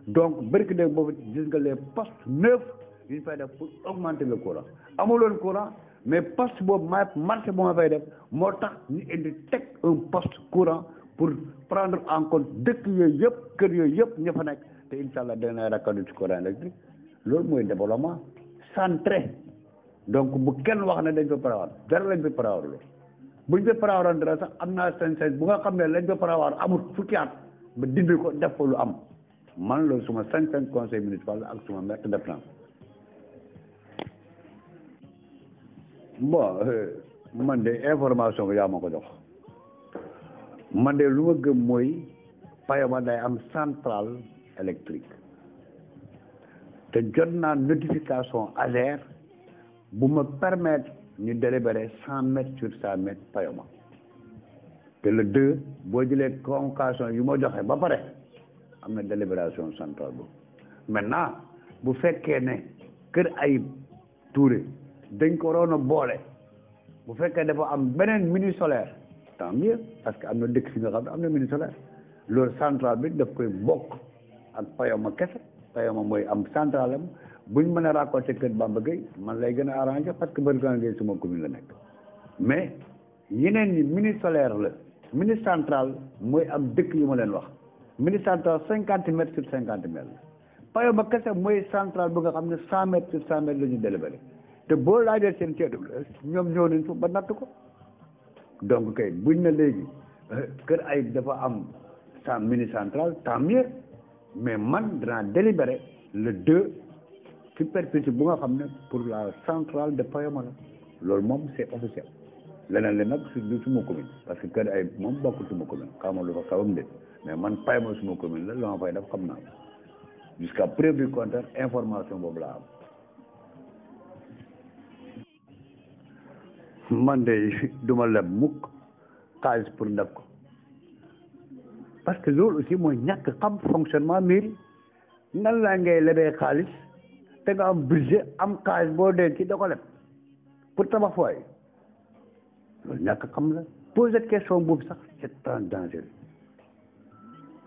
donc barki de boobu gis nga les postes neufs yu ñu fay def pour augmenter le courant amuloon courant mais poste boobu marché bu ma fay def moo tax ñu indi teg un poste courant pour prendre en compte dëkk yooyu yëpp kër yooyu yëpp ña fa nekk te incha allah dana raccordé ci courant électrique loolu mooy développement centré donc bu kenn wax ne dañ fa prévoir dara lañ fa prévoir loolu buñ fa prévoir dara sax am naa sañ-sañ bu nga xam ne lañ fa prévoir amul fukki at ba dindi ko def ko lu am man loolu suma sañ-sañ conseil municipal ak suma maître de plan. bon man de information bi yaa ma ko jox man de lu ma gëm mooy Payoma day am centrale électrique te jot naa notification ASER bu ma permettre ñu délibérer 100 mètres sur 100 mètres Payoma te le 2 boo jëlee convocation yu ma joxe ba pare am na délibération centrale boobu maintenant bu fekkee ne Kër Ayib Touré dañ ko waroon a boole bu fekkee dafa am beneen mini solaire tant mieux parce que am na dëkk fi nga xam ne am na mini solaire loolu centrale bi daf koy bokk ak Payoma kese Payoma mooy am centrale am buñ mën a raccordé Kër Bamba Gueye man lay gën a arrangé parce que Bargane Gueye suma commune la nekk mais yeneen ñi mini solaire la mini centrale mooy am dëkk yu ma leen wax mini centrale 50 mètres sur 50 mètres la Payoma kese mooy centrale bu nga xam ne 100 mètres sur 100 mètres la ñu délibéré te boo laajee seen ceedu ñoom ñëw nañ fa ba natt ko donc kay buñ na léegi Kër Ayib dafa am sa mini centrale tant mieux mais man danaa délibéré le 2 superficie bu nga xam ne pour la centrale de Payoma la loolu moom c'est officiel leneen li nag du suma commune parce que Kër Ayib moom bokkul suma commune xawma lu fa xawam de mais man Payoma suma commune la lu ma fay def xam naa jusqu'à preuve du contraire information boobu laa am man de duma leb mukk xaalis pour def ko parce que loolu aussi mooy ñàkk xam fonctionnement mairie nan laa ngay lebee xaalis te nga am budget am xaalis boo denc da ko leb pour tabax foyer loolu ñàkk xam la poser question boobu sax c'est très dangereux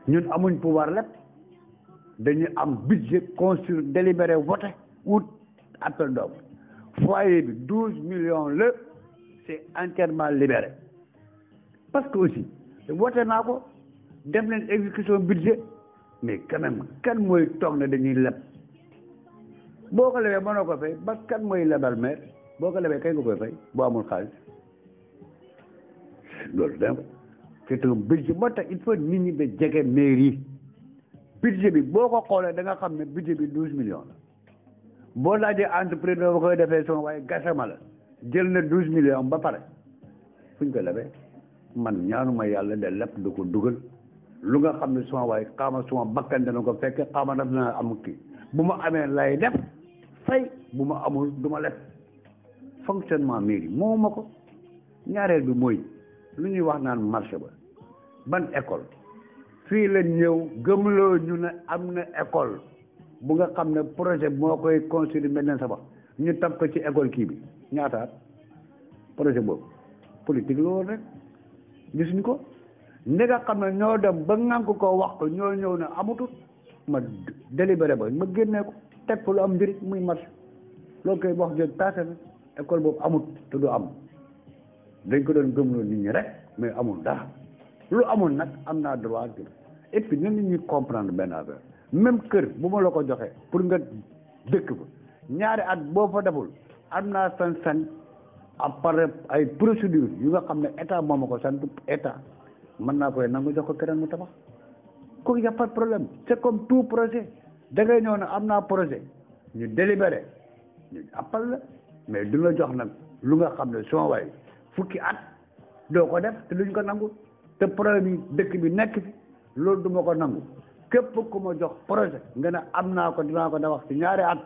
ñun amuñ pouvoir leb dañu am budget construire délibéré voté ou appel d'offre foyer bi 12 millions la c'est entièrement libéré parce que aussi voté naa ko def leen exécution budget mais quand même kan mooy toog ne dañuy leb boo ko lebee mënoo ko fay ba kan mooy lebal maire boo ko lebee kay nga koy fay boo amul xaalis loolu da c'est un budget moo tax il faut nit ñi ba jege mairie budget bi boo ko xoolee da nga xam ne budget bi 12 millions la boo laajee entrepreneur ba koy defee sama waaye gasama la jël na 12 millions ba pare fu ñu ko lebee man ñaanuma yàlla de lépp du ko dugal lu nga xam ne suma waaye xaama suma bakkan dana ko fekk xaama daf na am kii bu ma amee lay def fay bu ma amul du ma def fonctionnement mairie moo ma ko ñaareel bi mooy lu ñuy wax naan marché ba ban école fii la ñëw gëmloo ñu ne am na école bu nga xam ne projet moo koy construire maintenant sa wax ñu tab ko ci école kii bi ñaataat projet boobu politique la woon rek gisuñu ko ne nga xam ne ñoo dem ba ngànk ko wax ko ñoo ñëw ne amutut ma délibéré ba ma génnee ko teg fa lu am njëriñ muy marché loolu koy wax jooju passé na école boobu amut te du am dañ ko doon gëmloo nit ñi rek mais amul dara lu amul nag am naa droit jël et puis na nit ñi comprendre benn affaire même kër bu ma la ko joxee pour nga dëkk fa ñaari at boo fa deful am naa sañ-sañ à part ay procédure yu nga xam ne état moo ma ko sant état mën naa koy nangu jox ko keneen mu tabax ko y a pas de problème c'est comme tout projet da ngay ñëw ne am naa projet ñu délibéré ñu appal la mais du la jox nag lu nga xam ne soo waay fukki at doo ko def te duñ ko nangu te problème yi dëkk bi nekk fi loolu du ma ko nangu képp ku ma jox projet nga ne am naa ko dinaa ko dawax ci ñaari at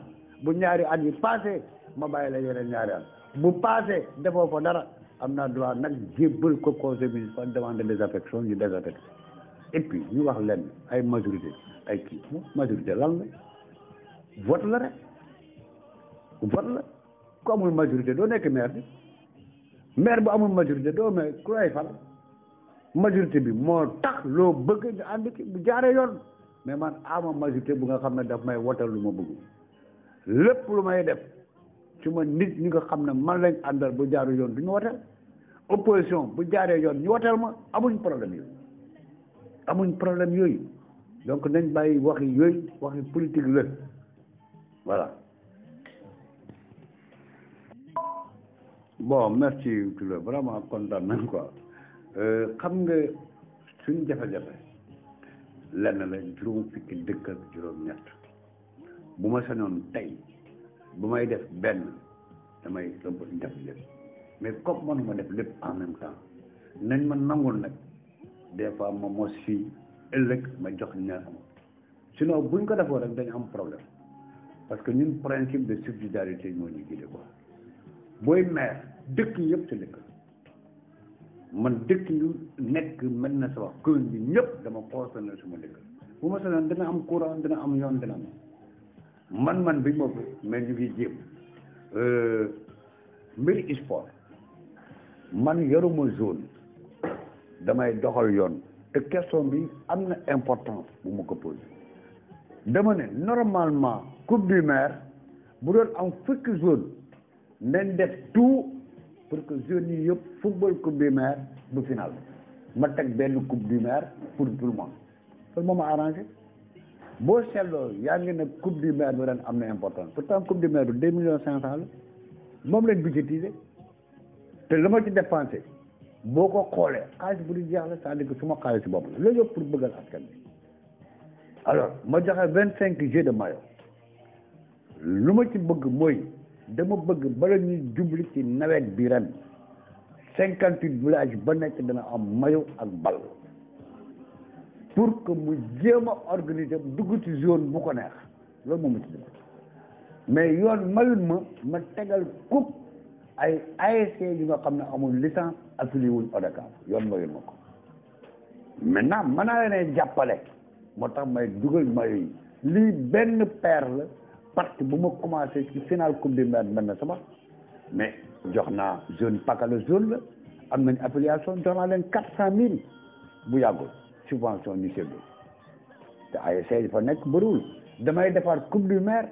bu ñaari at yi passé ma bàyyi la yeneen ñaari at bu passé defoo ko dara am naa droit nag jébbal ko conseil municipal demander des affections ñu désaffecté et puis ñu wax leen ay majorité ay kii majorité lan la vote la rek vote la ku amul majorité doo nekk maire bi maire bu amul majorité doo mais ku lay fal majorité bi moo tax loo bëgg nga ànd ci bu jaaree yoon mais man ama majorité bu nga xam ne daf may wotal lu ma bëgg lépp lu may def su ma nit ñi nga xam ne man lañ àndal bu jaaru yoon du ñu wotal opposition bu jaaree yoon ñu wotal ma amuñ problème yooyu donc nañ bàyyi waxi yooyu waxi politique la voilà. Bon merci Tulle vraiment kontaan nañ quoi xam nga suñ jafe-jafe lenn la juróom fukki dëkk ak juróom-ñett bu ma sañoon tey bu may def benn damay ëpp def lépp mais comme mënuma def lépp en même temps nañ ma nangul nag des fois ma mos fii ëllëg ma jox ñaar sinon buñ ko defoo rek dañu am problème parce que ñun principe de subsidiarité moo ñu guidé quoi booy maire dëkk yëpp sa dëkk man dëkk yu nekk mel na sa wax commune bi ñëpp dama concerné suma dëkk bu ma sonoon dina am courant dina am yoon dina am man bi ma mais ñu ngi jéem mbiri sport man yoruma zone damay doxal yoon te question bi am na importance bu ma ko posé dama ne normalement coupe du maire bu doon am fukki zone nañ def tout pour que zone yi yëpp football coupe du maire bu final ma teg benn coupe du maire pour tout le monde loolu moo ma arrangé boo seetloo yaa ngi ne coupe du maire bi ren am na importance pourtant coupe du maire bi 2,5 millions la moom leen budgétisé te la ma ci dépensé boo ko xoolee xaalis bu di jeex la c'est-à-dire que suma xaalis si bopp la loolu yëpp pour bëggal askan bi alors ma joxe 25 jeux de maillot lu ma ci bëgg mooy dama bëgg bala ñuy jubli ci nawet bi ren 58 villages ba nekk dana am maillot ak bal pour que mu jéem a organiser dugg ci zone bu ko neex loolu moom ma ci def mais yoon mayut ma tegal coupe ay ASC yu nga xam ne amul licence affilié wuñ ODCAV yoon mayut ma ko maintenant mën naa leen jàppale moo tax may dugal maillot yi lii benn paire la parce que bu ma commencé ci final coupe du maire mel na sama mais jox naa zone Pakala zone la am nañ affiliation jox naa leen 400,000 bu yàggul subvention ñu séddoo te ASC yi fa nekk bëriwul damay defaat coupe du maire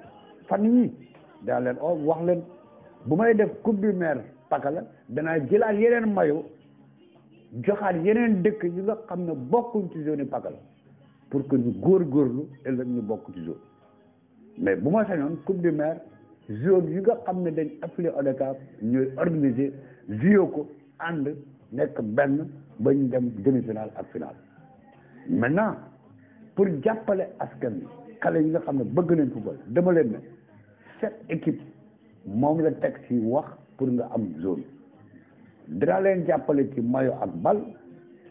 fan yii daa leen wax leen bu may def coupe du maire Pakala danaa jëlaat yeneen maillot joxaat yeneen dëkk yi nga xam ne bokkuñ ci zone yi Pakala pour que ñu góorgóorlu ëllëg ñu bokk ci zone mais bu ma sañoon coupe du maire zone yi nga xam ne dañ affilié ODCAV ñooy organiser joué ko ànd nekk benn ba ñu dem demi-finale ak finale maintenant pour jàppale askan bi xale yi nga xam ne bëgg nañ football dama leen ne 7 équipes moom la teg ci wax pour nga am zone dinaa leen jàppale ci maillot ak bal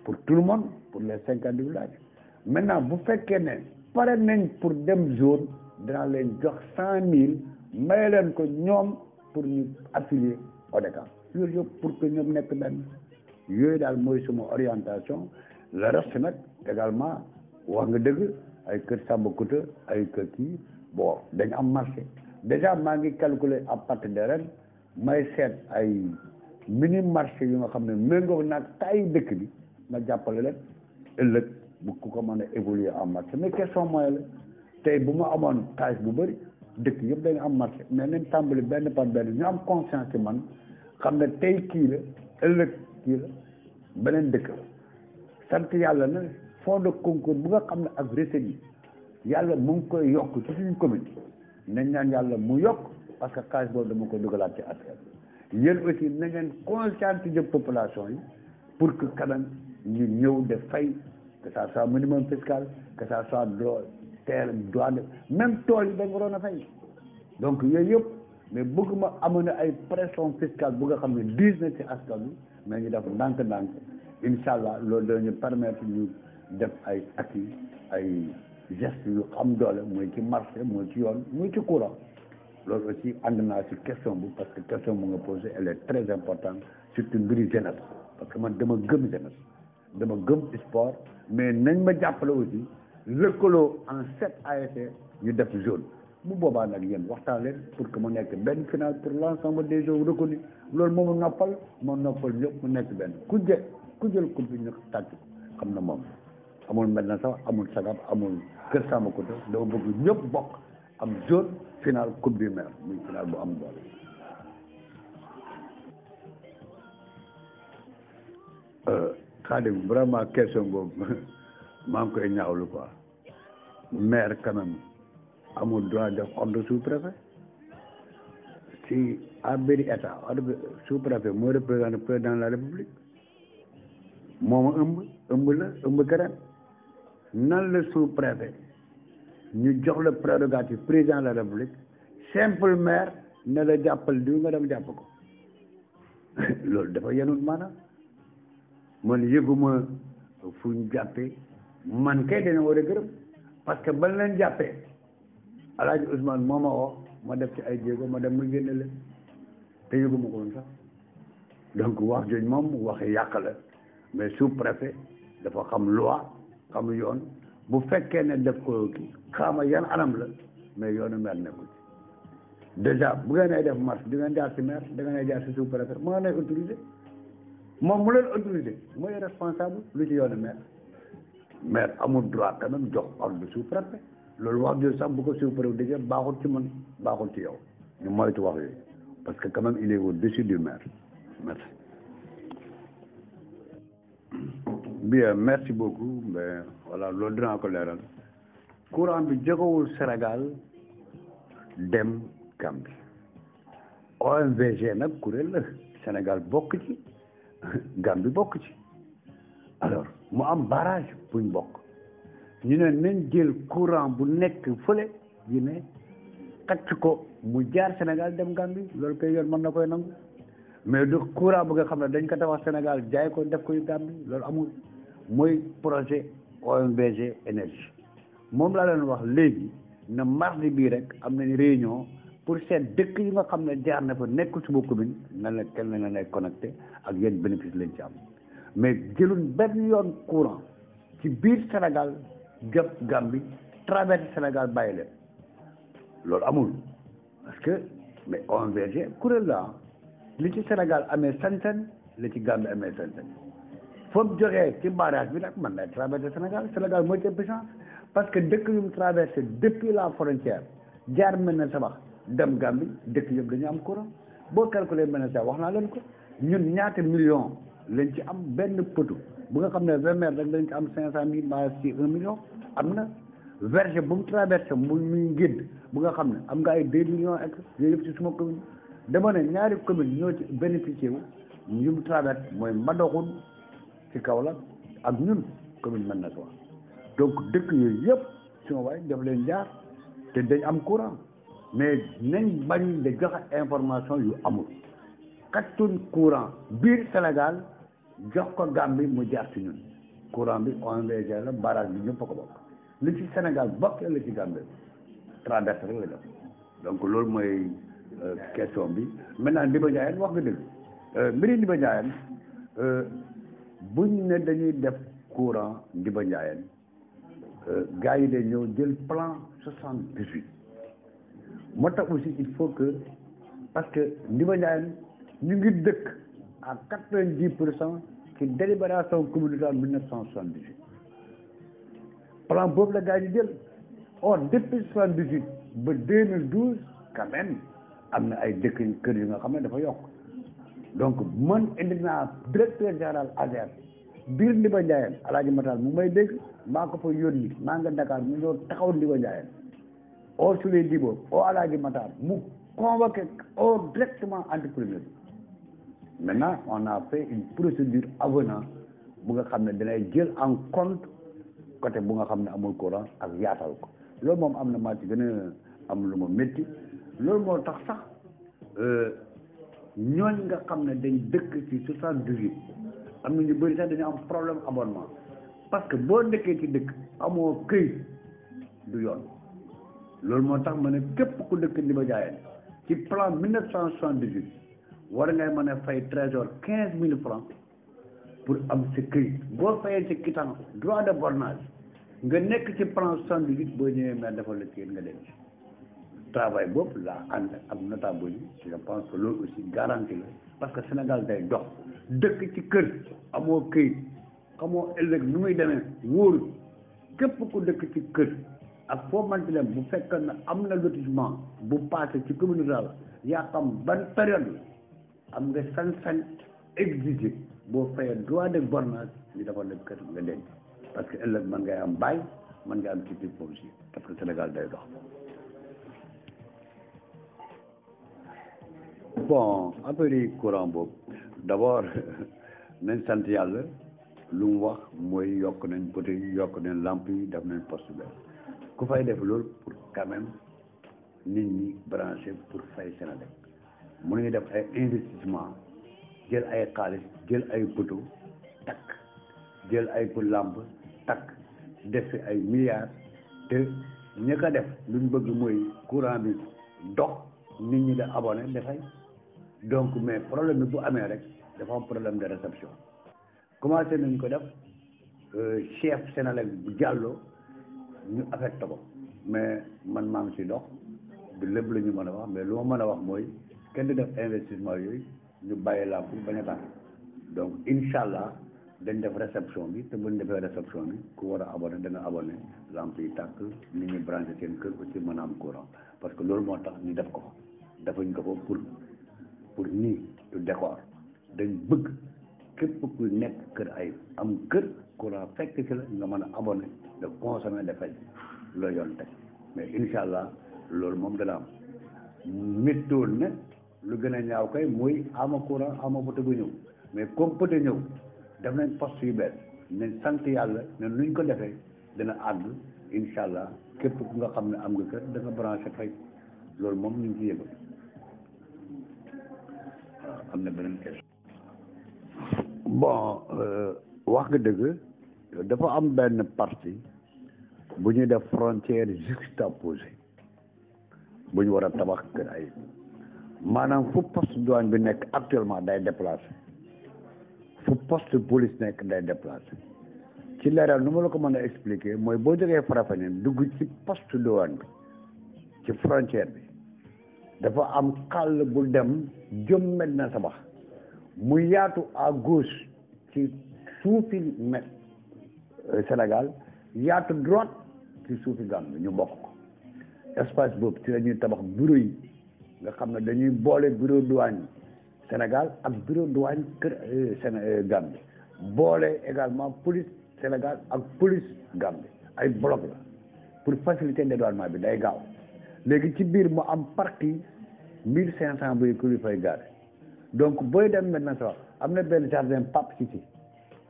pour tout le monde pour les 50 villages maintenant bu fekkee ne pare nañ pour dem zone dinaa leen jox 100,000 may leen ko ñoom pour ñu affilier ODCAV loolu yëpp pour que ñoom nekk benn yooyu daal mooy suma orientation le reste nag également wax nga dëgg ay kër Sambakouta ay kër kii bon dañ am marché déjà maa ngi calculer à partir de ren may seet ay mini marché yu nga xam ne méngoo naag taay dëkk bi ma jàppale leen ëllëg bu ku ko mën a évoluer en marché mais question mooy la tey bu ma amoon xaalis bu bëri dëkk yëpp dañu am marché mais nañ tàmbali benn par benn ñu am conscience ci man xam ne tey kii la ëllëg kii la beneen dëkk la sant yàlla na fonds de concours bu nga xam ne ak recettes yi yàlla mu ngi koy yokk ci suñu commune nañ ñaan yàlla mu yokk parce que xaalis boobu dama ko dugalaat ci askan yéen aussi na ngeen conscientiser population yi pour que kanam ñu ñëw de fay que ça soit minimum fiscal que ça soit terre douane même tool yi dañ waroon a fay donc yooyu yëpp mais bëgguma amoon na ay pression fiscale bu nga xam ne diis na ci askan wi mais ñu def ndànk-ndànk incha allah loolu dañu permettre ñu def ay acquis ay gestes yu xam doole muy ci marché muy ci yoon muy ci courant loolu aussi ànd naa ci question bi parce que question bu nga posé elle est très importante surtout mbiri jeunesse parce que man dama gëm jeunesse dama gëm sport mais nañ ma jàppale aussi lëkkaloo en 7 ASC ñu def zone bu boobaa nag yéen waxtaan leen pour que mu nekk benn final pour l'ensemble des jeux reconnus loolu moomu noppal moo noppal ñëpp mu nekk benn ku jël coupe bi ñu tàcc ko xam na moom amul mel na sax amul sagab amul kër Sambakouta dama bëgg ñëpp bokk am zone final coupe du maire muy final bu am doole. Khadim vraiment question boobu maa ngi koy ñaawlu quoi maire quand même amul droit def ordre sous-préfet si à benn état ordre sous-préfet mooy représenté président de la république mooma ëmb keneen nan la sous-préfet ñu jox la prérogative président de la république simple maire ne la jàppal diw nga dem jàpp ko loolu dafa yenul maanaam man yëguma fu ñu jàppee man kay dana war a gërëm parce que ban leen jàppee Alaaji Ousmane moo ma woo ma def ci ay jéego ma dem ma génne leen te yëguma ko woon sax donc wax jooju moom waxi yàq la mais sous-préfet dafa xam loi xam yoon bu fekkee ne def ko kii xaama yan anam la mais yoonu maire nekkul déjà bu ngeen ay def marche di ngeen jaar ci maire da ngeen ay jaar ci sous-préfet moo lay autorisé moom mu leen autorisé mooy responsable lu ci yoonu maire amul droit quand même jox ordre sous-préfet loolu wax jooju sax bu ko sous-préfet di baaxul ci man baaxul ci yow ñu moytu wax yooyu parce que quand même il est au-dessus du maire merci. Bien merci beaucoup mais voilà loolu dinaa ko leeral courant bi jógewul Sénégal dem Gambie OMVG nag kuréel la Sénégal bokk ci Gambie bokk ci alors mu am barrage buñ bokk ñu ne nañ jël courant bu nekk fële ñu ne xacc ko mu jaar Sénégal dem Gambie loolu koy yoon mën na koy nangu mais du courant bu nga xam ne dañ ko tabax Sénégal jaay ko def koy Gambie loolu amul mooy projet OMVG énergie moom laa leen wax léegi na mardi bii rek am nañ réunion pour seet dëkk yi nga xam ne jaar na fa nekk suba commune nan la kenn la lay connecté ak yenn bénéfice lañ ci am mais jëluñ benn yoon courant ci biir Sénégal jëm Gambie traversé Sénégal bàyyi leen loolu amul parce que mais OMVG kuréel la li ci Sénégal amee sañ-sañ la ci Gambie amee sañ-sañ foofu jógee ci barrage bi nag man lay traversé Sénégal mooy ci puissance parce que dëkk yu mu traversé depuis la frontière jaar mel na sabax dem Gambie dëkk yëpp dañu am courant boo calculé mel na sax wax naa leen ko ñun ñaata million lañ ci am benn poteau bu nga xam ne 20 mètres rek dañ ci am 500 000 maa si 1 million am na verger bu mu traversé muy ngédd bu nga xam ne am nga ay 2 millions ak yooyu yëpp ci suma commune dama ne ñaari commune ñoo ci bénéficié wu yu mu traversé mooy Mbadakhoune ci Kaolack ak ñun commune mën na ko wax donc dëkk yooyu yëpp suma waay daf leen jaar te dañ am courant mais nañ bañ de joxe information yu amul xactuñ courant biir Sénégal jox ko Gambie mu jaar ci ñun courant bi OMVG la barrage bi ñëpp a ko bokk li ci Sénégal bokk la ci Gambie traversé rek la def donc loolu mooy question bi maintenant Ndiba Ndiayène wax nga dëgg mbiri Ndiba Ndiayène buñ ne dañuy def courant Ndiba Ndiayène gars yi de ñëw jël plan 78 moo tax aussi il faut que parce que Ndiba Ndiayène ñu ngi dëkk à 90% ci délibération communautaire 1978 plan boobu la gars yi jël or depuis 78 ba 2012 quand même am na ay dëkk kër yu nga xam ne dafa yokk donc man indi naa directeur général ASER biir Ndiba Ndiayène Alaaji Matal mu may dégg maa ko fa yónni maa nga Dakar mu ñëw taxaw Ndiba Ndiayène au Souley Dibo au Alaaji Matal mu convoqué au directement entrepreneur maintenant on a fait une procédure avenant bu nga xam ne danay jël en compte côté bu nga xam ne amul courant ak yaatal ko loolu moom am na maa ci gën a am lu ma métti loolu moo tax sax ñooñ nga xam ne dañ dëkk ci 78 am na ñu bëri sax dañu am problème abonnement parce que boo dëkkee ci dëkk amoo këyit du yoon loolu moo tax ma ne képp ku dëkk Ndiba Ndiayène ci plan 1978 war ngay mën a fay trésor 15 000 francs pour am sa këyit boo fayee ci quittance droit de bornage nga nekk ci plan 78 boo ñëwee maire defal la këyit nga dem ci travail boobu la ànd ak notable yi je pense que loolu aussi garantie la parce que Sénégal day dox dëkk ci kër amoo këyit xamoo ëllëg nu muy demee wóoru képp ku dëkk ci kër ak foo manti dem bu fekkee ne am na lotissement bu passé ci commune rurale yaa xam ban période am nga sañ-sañ exiger boo fayee droit de bornage ñu defal la kër nga denc parce que ëllëg mën ngay am bail mën nga am titre foncier parce que Sénégal day dox. bon affaire yi courant boobu d'abord nañ sant yàlla lu mu wax mooy yokk nañ poteau yi yokk nañ lampe yi def nañ poste bi ku fay def loolu pour quand même nit ñi branché pour fay Sénégal mënuñu def ay investissement jël ay xaalis jël ay poto takk jël ay ku làmp takk def fi ay milliards te ñi ko def luñ bëgg mooy courant bi dox nit ñi da abonné dafay donc mais problème bi bu amee rek dafa am problème de réception commencé nañ ko def chef Senelec bu Diallo ñu affecté ko mais man maa ngi ci dox du lépp la ñu mën a wax mais lu ma mën a wax mooy kenn di def investissement yooyu ñu bàyyi lamp yi bañ a tàkk donc incha allah dañ def réception bi te buñ defee réception bi ku war a abonné dana abonné lamp yi tàkk nit ñi branché seen kër aussi mën a am courant parce que loolu moo tax ñu def ko defuñ ko pour nii du décor dañ bëgg képp ku nekk kër ay am kër courant fekk ci la nga mën a abonné de consommer de fay loolu yoon teg mais incha allah loolu moom dana am méttool ne lu gën a ñaaw kay mooy ama courant ama poto bu ñëw mais comme poto ñëw def nañ poste yu bees nañ sant yàlla ne nuñ ko defee dina àgg incha allah képp ku nga xam ne am nga kër da nga branché fay loolu moom ñu ngi ci yëgal waaw am na beneen question. bon wax nga dëgg dafa am benn partie bu ñuy def frontière juxtaposée bu ñu war a tabax kër ay maanaam fu poste douane bi nekk actuellement day déplacé fu poste police nekk day déplacé ci leeral nu ma la ko mën a expliquer mooy boo jógee Farafenni dugg ci poste douane bi ci frontière bi dafa am xàll bu dem jëm Medina Sabax mu yaatu à gauche ci suufi Sénégal yaatu droite ci suufi Gambie ñu bokk ko espace boobu ci la ñuy tabax bureau yi nga xam ne dañuy boole bureau douane Sénégal ak bureau douane kër Gambie boole également police Sénégal ak police Gambie ay bloc la pour faciliter dédouanement bi day gaaw léegi ci biir mu am partie 1500 véhicules yu fay gaare donc booy dem maintenant sax am na benn jardin Pape Cissé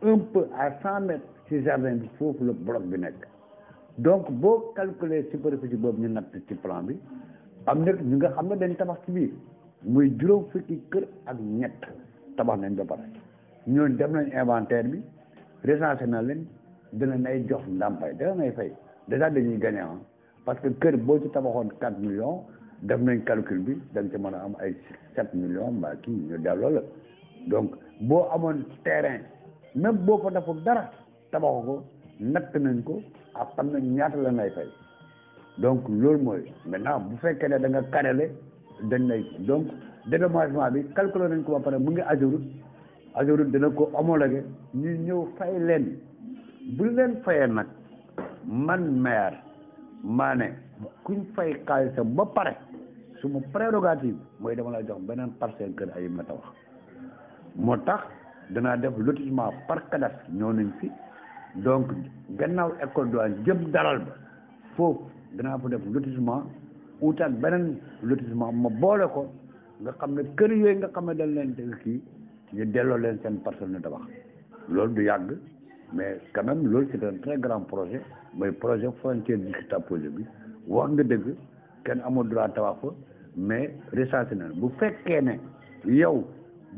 un peu à 100 mètres ci jardin bi foofu la bloc bi nekk donc boo calculer superficie boobu ñu natt ci plan bi am na ñu nga xam ne dañ tabax ci biir muy juróom fukki kër ak ñett tabax nañ ba pare ñooñu def nañ inventaire bi recensé na leen dina nay jox ndàmpaay dina nay fay déjà dañuy gagné parce que kër boo ci tabaxoon 4 millions def nañ calcul bi da nga ci mën a am ay 7 millions mbaa kii ñu delloo la donc boo amoon terrain même boo fa deful dara tabaxu ko natt nañ ko ak xam nañ ñaata la ngay fay donc loolu mooy maintenant bu fekkee ne da nga carrelé dañ lay donc dédommagement bi calculé nañ ko ba pare mu ngi Ageroute dina ko homologué ñu ñëw fay leen bu leen fayee nag man maire maa ne kuñ fay xaalisam ba pare suma prérogative mooy dama la jox beneen parcelle kër ay ma tabax moo tax danaa def lotissement par cadastre ñëw nañ fi donc gannaaw école douane jëm dalal ba foofu danaa fa def lotissement utaat beneen lotissement ma boole ko nga xam ne kër yooyu nga xam ne dañ leen def kii ñu delloo leen seen parcelle ñu tabax loolu du yàgg mais quand même loolu c'est un très grand projet mooy projet frontière juxtaposée bi wax nga dëgg kenn amul droit tabax fa mais recensé na bu fekkee ne yow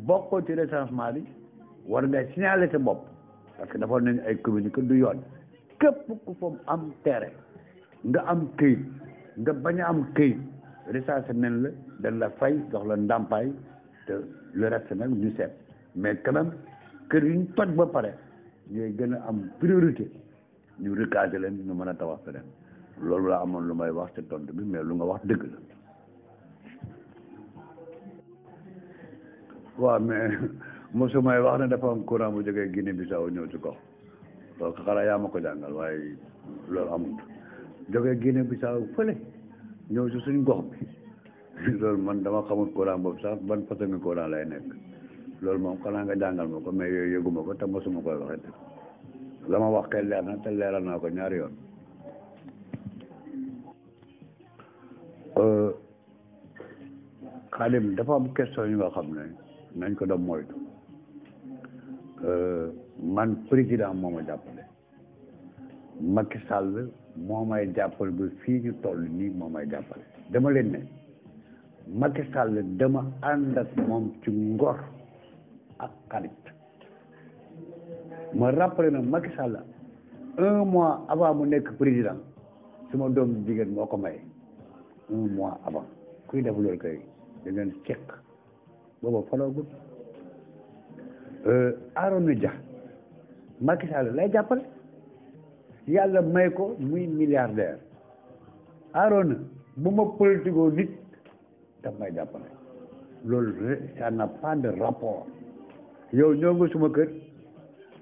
bokkoo ci recensement bi war ngay signaler sa bopp parce que dafa nañ ay communiqué du yoon képp ku fa am terrain nga am këyit nga bañ a am këyit recensé nañ la dañ la fay jox la ndàmpaay te le reste nag ñu seet mais quand même kër yi ñu toj ba pare ñooy gën a am priorité ñu recaser leen ñu mën a tabax feneen loolu laa amoon lu may wax ci tontu bi mais lu nga wax dëgg la waaw mais mosu may wax ne dafa am courant bu jógee Guinée Bissau ñëw ci kaw donc xanaa yaa ma ko jàngal waaye loolu amut jógee Guinée Bissau fële ñëw ci suñ gox bi loolu man dama xamul courant boobu sax ban façon courant lay nekk loolu moom xanaa nga jàngal ma ko mais yooyu yëguma ko te mosuma koy waxee la ma wax kay leer na te leeral naa ko ñaari yoon Xaadim dafa am question yu nga xam ne nañ ko doon moytu man président moo ma jàppale Macky Sall moo may jàppale ba fii ñu toll nii moo may jàppale dama leen ne Macky Sall dama ànd ak moom ci ngor ak xarit ma rappelé na Macky Sall 1 mois avant mu nekk président suma doom jigéen moo ko may 1 mois avant kuy def loolu kay da ngeen cekk booba faloogul Arona Dia Macky Sall lay jàppale yàlla may ko muy milliardaire Arona bu ma politikoo nit daf may jàppale loolu ça n'a pas de rapport yow ñoo nga suma kër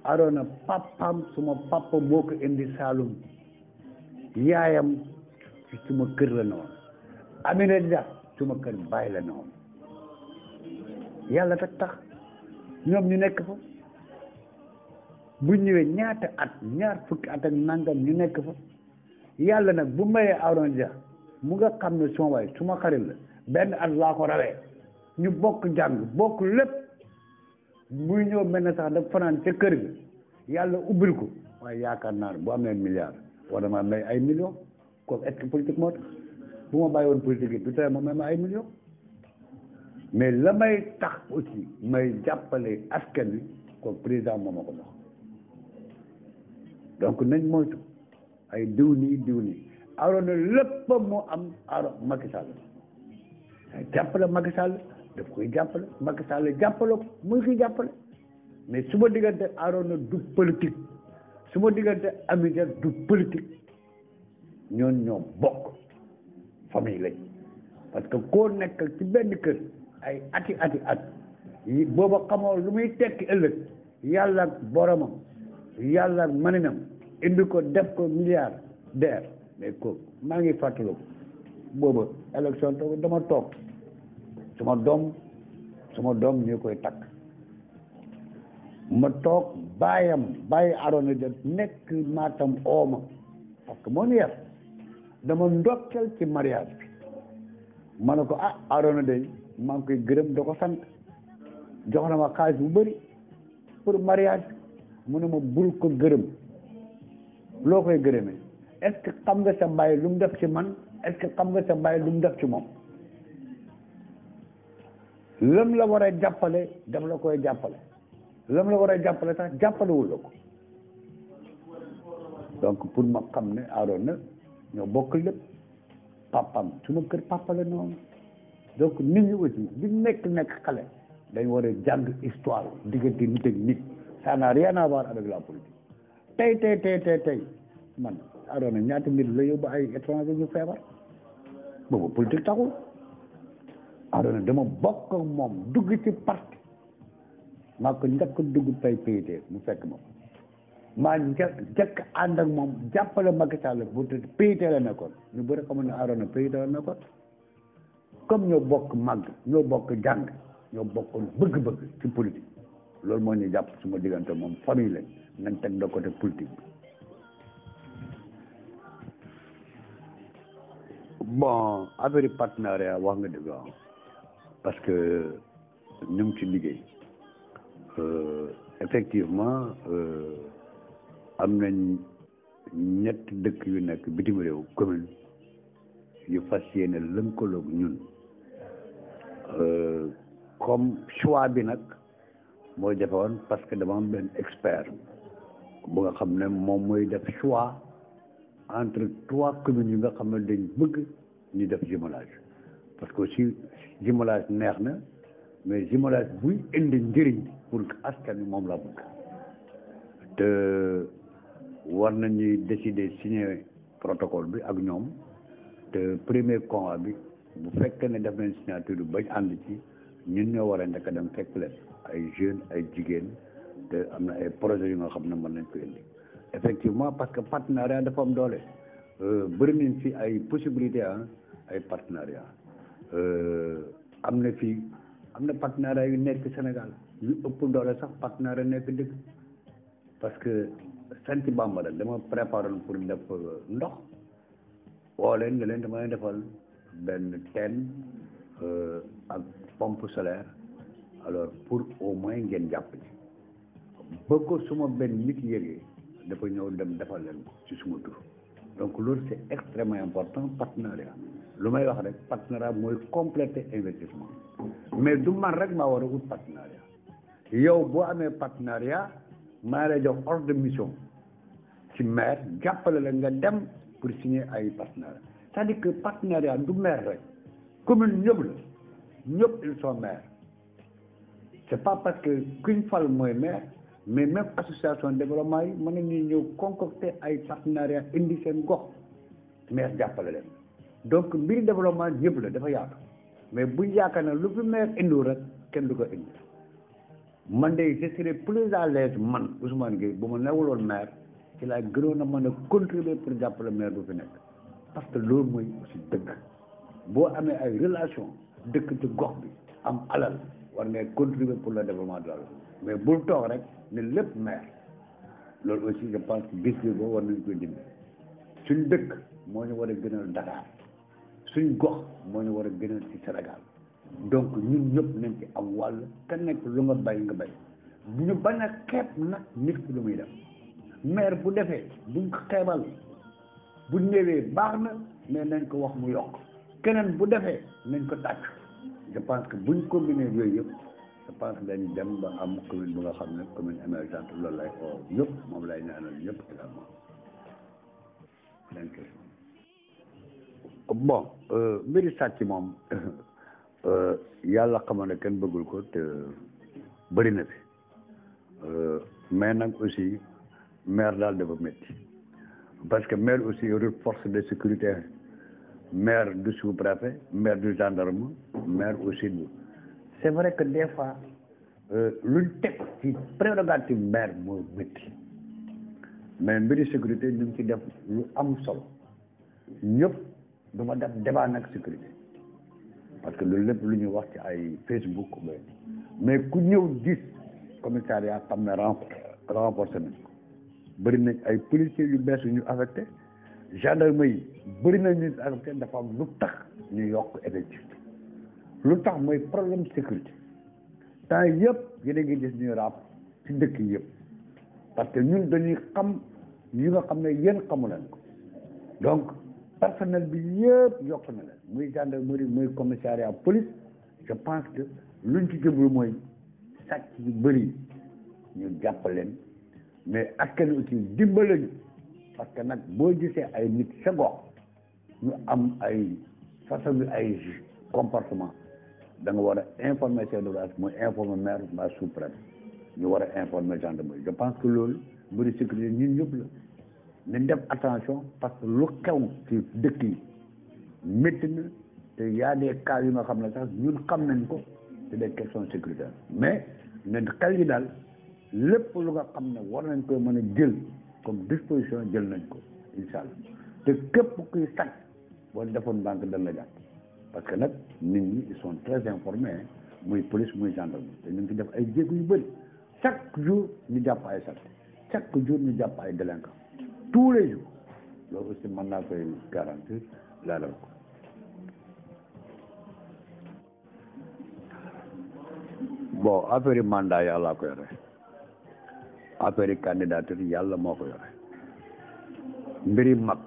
Arona papam suma papa moo ko indi Saalum yaayam suma kër la noonu Amina Dia suma kër bàyyi la noonu yàlla tax ñoom ñu nekk fa bu ñëwee ñaata at ñaar fukki at ak nangam ñu nekk fa yàlla nag bu mayee Arona Dia mu nga xam ne suma waay suma xarit la benn at laa ko rawee ñu bokk jàng bokk lépp muy ñëw mel na sax dafa fanaan ca kër ga yàlla ubbil ko waaye yaakaar naa ne bu amee milliard war na ma may ay millions kooku est-ce que politique moo tax bu ma bàyyi woon politique yi du tere ma may ma ay millions mais la may tax aussi may jàppale askan wi kooku président moo ma ko jox donc nañ moytu ay diw nii Arona lépp moo am Macky Sall jàppale Macky Sall daf koy jàppale Macky Sall jàppale ko muy koy jàppale mais su ma diggante Arona du politique su ma diggante Amidia du politique ñoon ñoo bokk famille lañ parce que koo nekk ci benn kër ay ati at yi booba xamoo lu muy tekki ëllëg yàlla ak boromam yàlla ak maninam indi ko def ko milliardaire mais ko maa ngi fàttaliku booba élection toog dama toog suma doom ñu koy takk ma toog bàyyi Arona Dia nekk Matam ooma parce que moo ñu yar dama ndokkel ci mariage bi ma ne ko Arona Dia maa ngi koy gërëm da ko sant jox na ma xaalis bu bëri pour mariage mu ne ma bul ko gërëm loo koy gërëmee est-ce que xam nga sa bàyyi lu mu def ci man est-ce que xam nga sa bàyyi lu mu def ci moom lam la war a jàppale daf la koy jàppale lam la war a jàppale sax jàppalewul la ko donc pour ma xam ne Arona ñoo bokk lépp papam su ma kër papa la noonu donc nit ñi aussi bi nekk xale dañ war a jàng histoire diggante nit ak nit ça n'a rien à voir avec la politique tey man Arona ñaata nit la yóbbu ay étranger ñu feebar boobu politique taxul Arona dama bokk ak moom dugg ci parti maa ko njëkk dugg PIT mu fekk ma maa njëkk ànd ak moom jàppale Macky Sall bu te PIT la nekkoon ñu bëri xamul ne Arona PIT la nekkoon comme ñoo bokk màgg ñoo bokk jàng ñoo bokk bëgg-bëgg ci politique loolu moo ñu jàpp suma diggante moom famille lañ nañ teg de côté politique bi bon affaire partenariat wax nga dëgg parce que ñu ngi ci liggéey effectivement am nañ ñetti dëkk yu nekk bitim réew commune yu fas yéene lënkaloog ñun comme choix bi nag mooy jafe woon parce que dama am benn expert bu nga xam ne moom mooy def choix entre 3 communes yi nga xam ne dañ bëgg ñu def jumelage parce que aussi jumelage neex na mais jumelage buy indi njëriñ pour askan wi moom la bëgg te war nañuy décider signer protocole bi ak ñoom te premier convoi bi bu fekkee ne def nañ signature bi bañ ànd ci ñun ñoo war a njëkk a dem fekk leen ay jeunes ay jigéen te am na ay projets yu nga xam ne mën nañ ko indi effectivement parce que partenariat dafa am doole bëri nañ fi ay possibilités ay partenariat am na partenariat yu nekk Sénégal yu ëpp doole sax partenariat nekk dëkk parce que santi Bambara dama préparé pour def ndox woo leen ne leen dama leen defal benn teen ak pompe solaire alors pour au moins ngeen jàpp ci ba ko suma benn nit yëgee dafa ñëw dem defal leen ko ci suma tur donc loolu c'est extrêmement important partenariat lu may wax rek partenariat mooy compléter investissement mais du man rek maa war a ut partenariat yow boo amee partenariat maa lay jox ordre de mission ci maire jàppale la nga dem pour signer ay partenariat c'est-à-dire que partenariat du maire rek commune ñëpp la ñëpp ils sont maires c'est pas parce que kuñ fal mooy maire mais même association de développement yi mën nañu ñëw concocter ay partenariat indi seen gox maire jàppale leen donc mbiri développement ñëpp la dafa yaatu mais buñ yaakaar ne lu fi maire indiwul rek kenn du ko indi man de je serais plus à l'aise man Ousmane Gueye bu ma newuloon maire ci laay gënoon a mën a contribuer pour jàppale maire bu fi nekk parce que loolu mooy aussi dëgg boo amee ay relation dëkk ci gox bi am alal war ngay contribuer pour le développement de la zone mais bul toog rek ne lépp maire loolu aussi je pense que gis boo war nañ koy dindi suñ dëkk moo ñu war a gënal Dakar suñ gox moo ñu war a gënal ci Sénégal donc ñun ñëpp nañ ci am wàll ka nekk lu nga bay nga bay bu ñu bañ a xeeb nag nit ki lu muy def maire bu defee buñ ko xeebal bu ñëwee baax na mais nañ ko wax mu yokk keneen bu defee nañ ko tàcc je pense que buñ combiné yooyu yëpp je pense que dañu dem ba am commune bu nga xam ne commune émergente loolu lay oo ñëpp moom lay ñaanal ñëpp également bon mbiri sàcc moom yàlla xamal ne kenn bëggul ko te bëri na fi mais nag aussi maire daal dafa métti parce que maire aussi yorul force de sécurité maire du sous-préfet maire du gendarme maire aussi du c'est vrai que des fois luñ teg ci prérogative maire moo métti mais mbiri sécurité ñu ngi ci def lu am solo ñëpp du ma def débat nag sécurité parce que loolu lépp lu ñuy wax ci ay Facebook mais ku ñëw gis commissariat xam ne renforcé nañ ko bëri nañ ay policiers yu bees yu ñu affecté gendarme yi bëri nañ ñu affecté dafa am lu tax ñu yokk effectif lu tax mooy problème sécurité temps yëpp yéen a ngi gis ñuy raap ci dëkk yëpp parce que ñun dañuy xam yi nga xam ne yéen xamu leen ko donc personnel bi yëpp yokk na leen muy gendarmerie muy commissariat police je pense que luñ ci jublu mooy sàcc yu bëri ñu jàpp leen mais askan aussi dimbale ñu parce que nag boo gisee ay nit sa gox ñu am ay façon bi ay comportement da nga war a informer chef de village mooy informer maire mbaa sous-préfet ñu war a informer gendarmerie je pense que loolu mbiri sécurité ñun ñëpp la nañ def attention parce que lu xew ci dëkk yi métti na te y a des cas yu nga xam ne sax ñun xam nañ ko c'est des questions sécuritaires mais nañ xel yi daal lépp lu nga xam ne war nañ koy mën a jël comme disposition jël nañ ko incha allah te képp kuy sàcc boo defoon banque dañ la jàpp parce que nag nit ñi ils sont très informés muy police muy gendarmerie te ñu ngi ci def ay jéego yu bëri chaque jour ñu jàpp ay sàcc chaque jour ñu jàpp ay délinquants tous les jours loolu aussi mën naa koy garantir laalal ko bon affaire yi mandat yàlla ko yore affaire yi candidature yàlla moo ko yore mbiri mag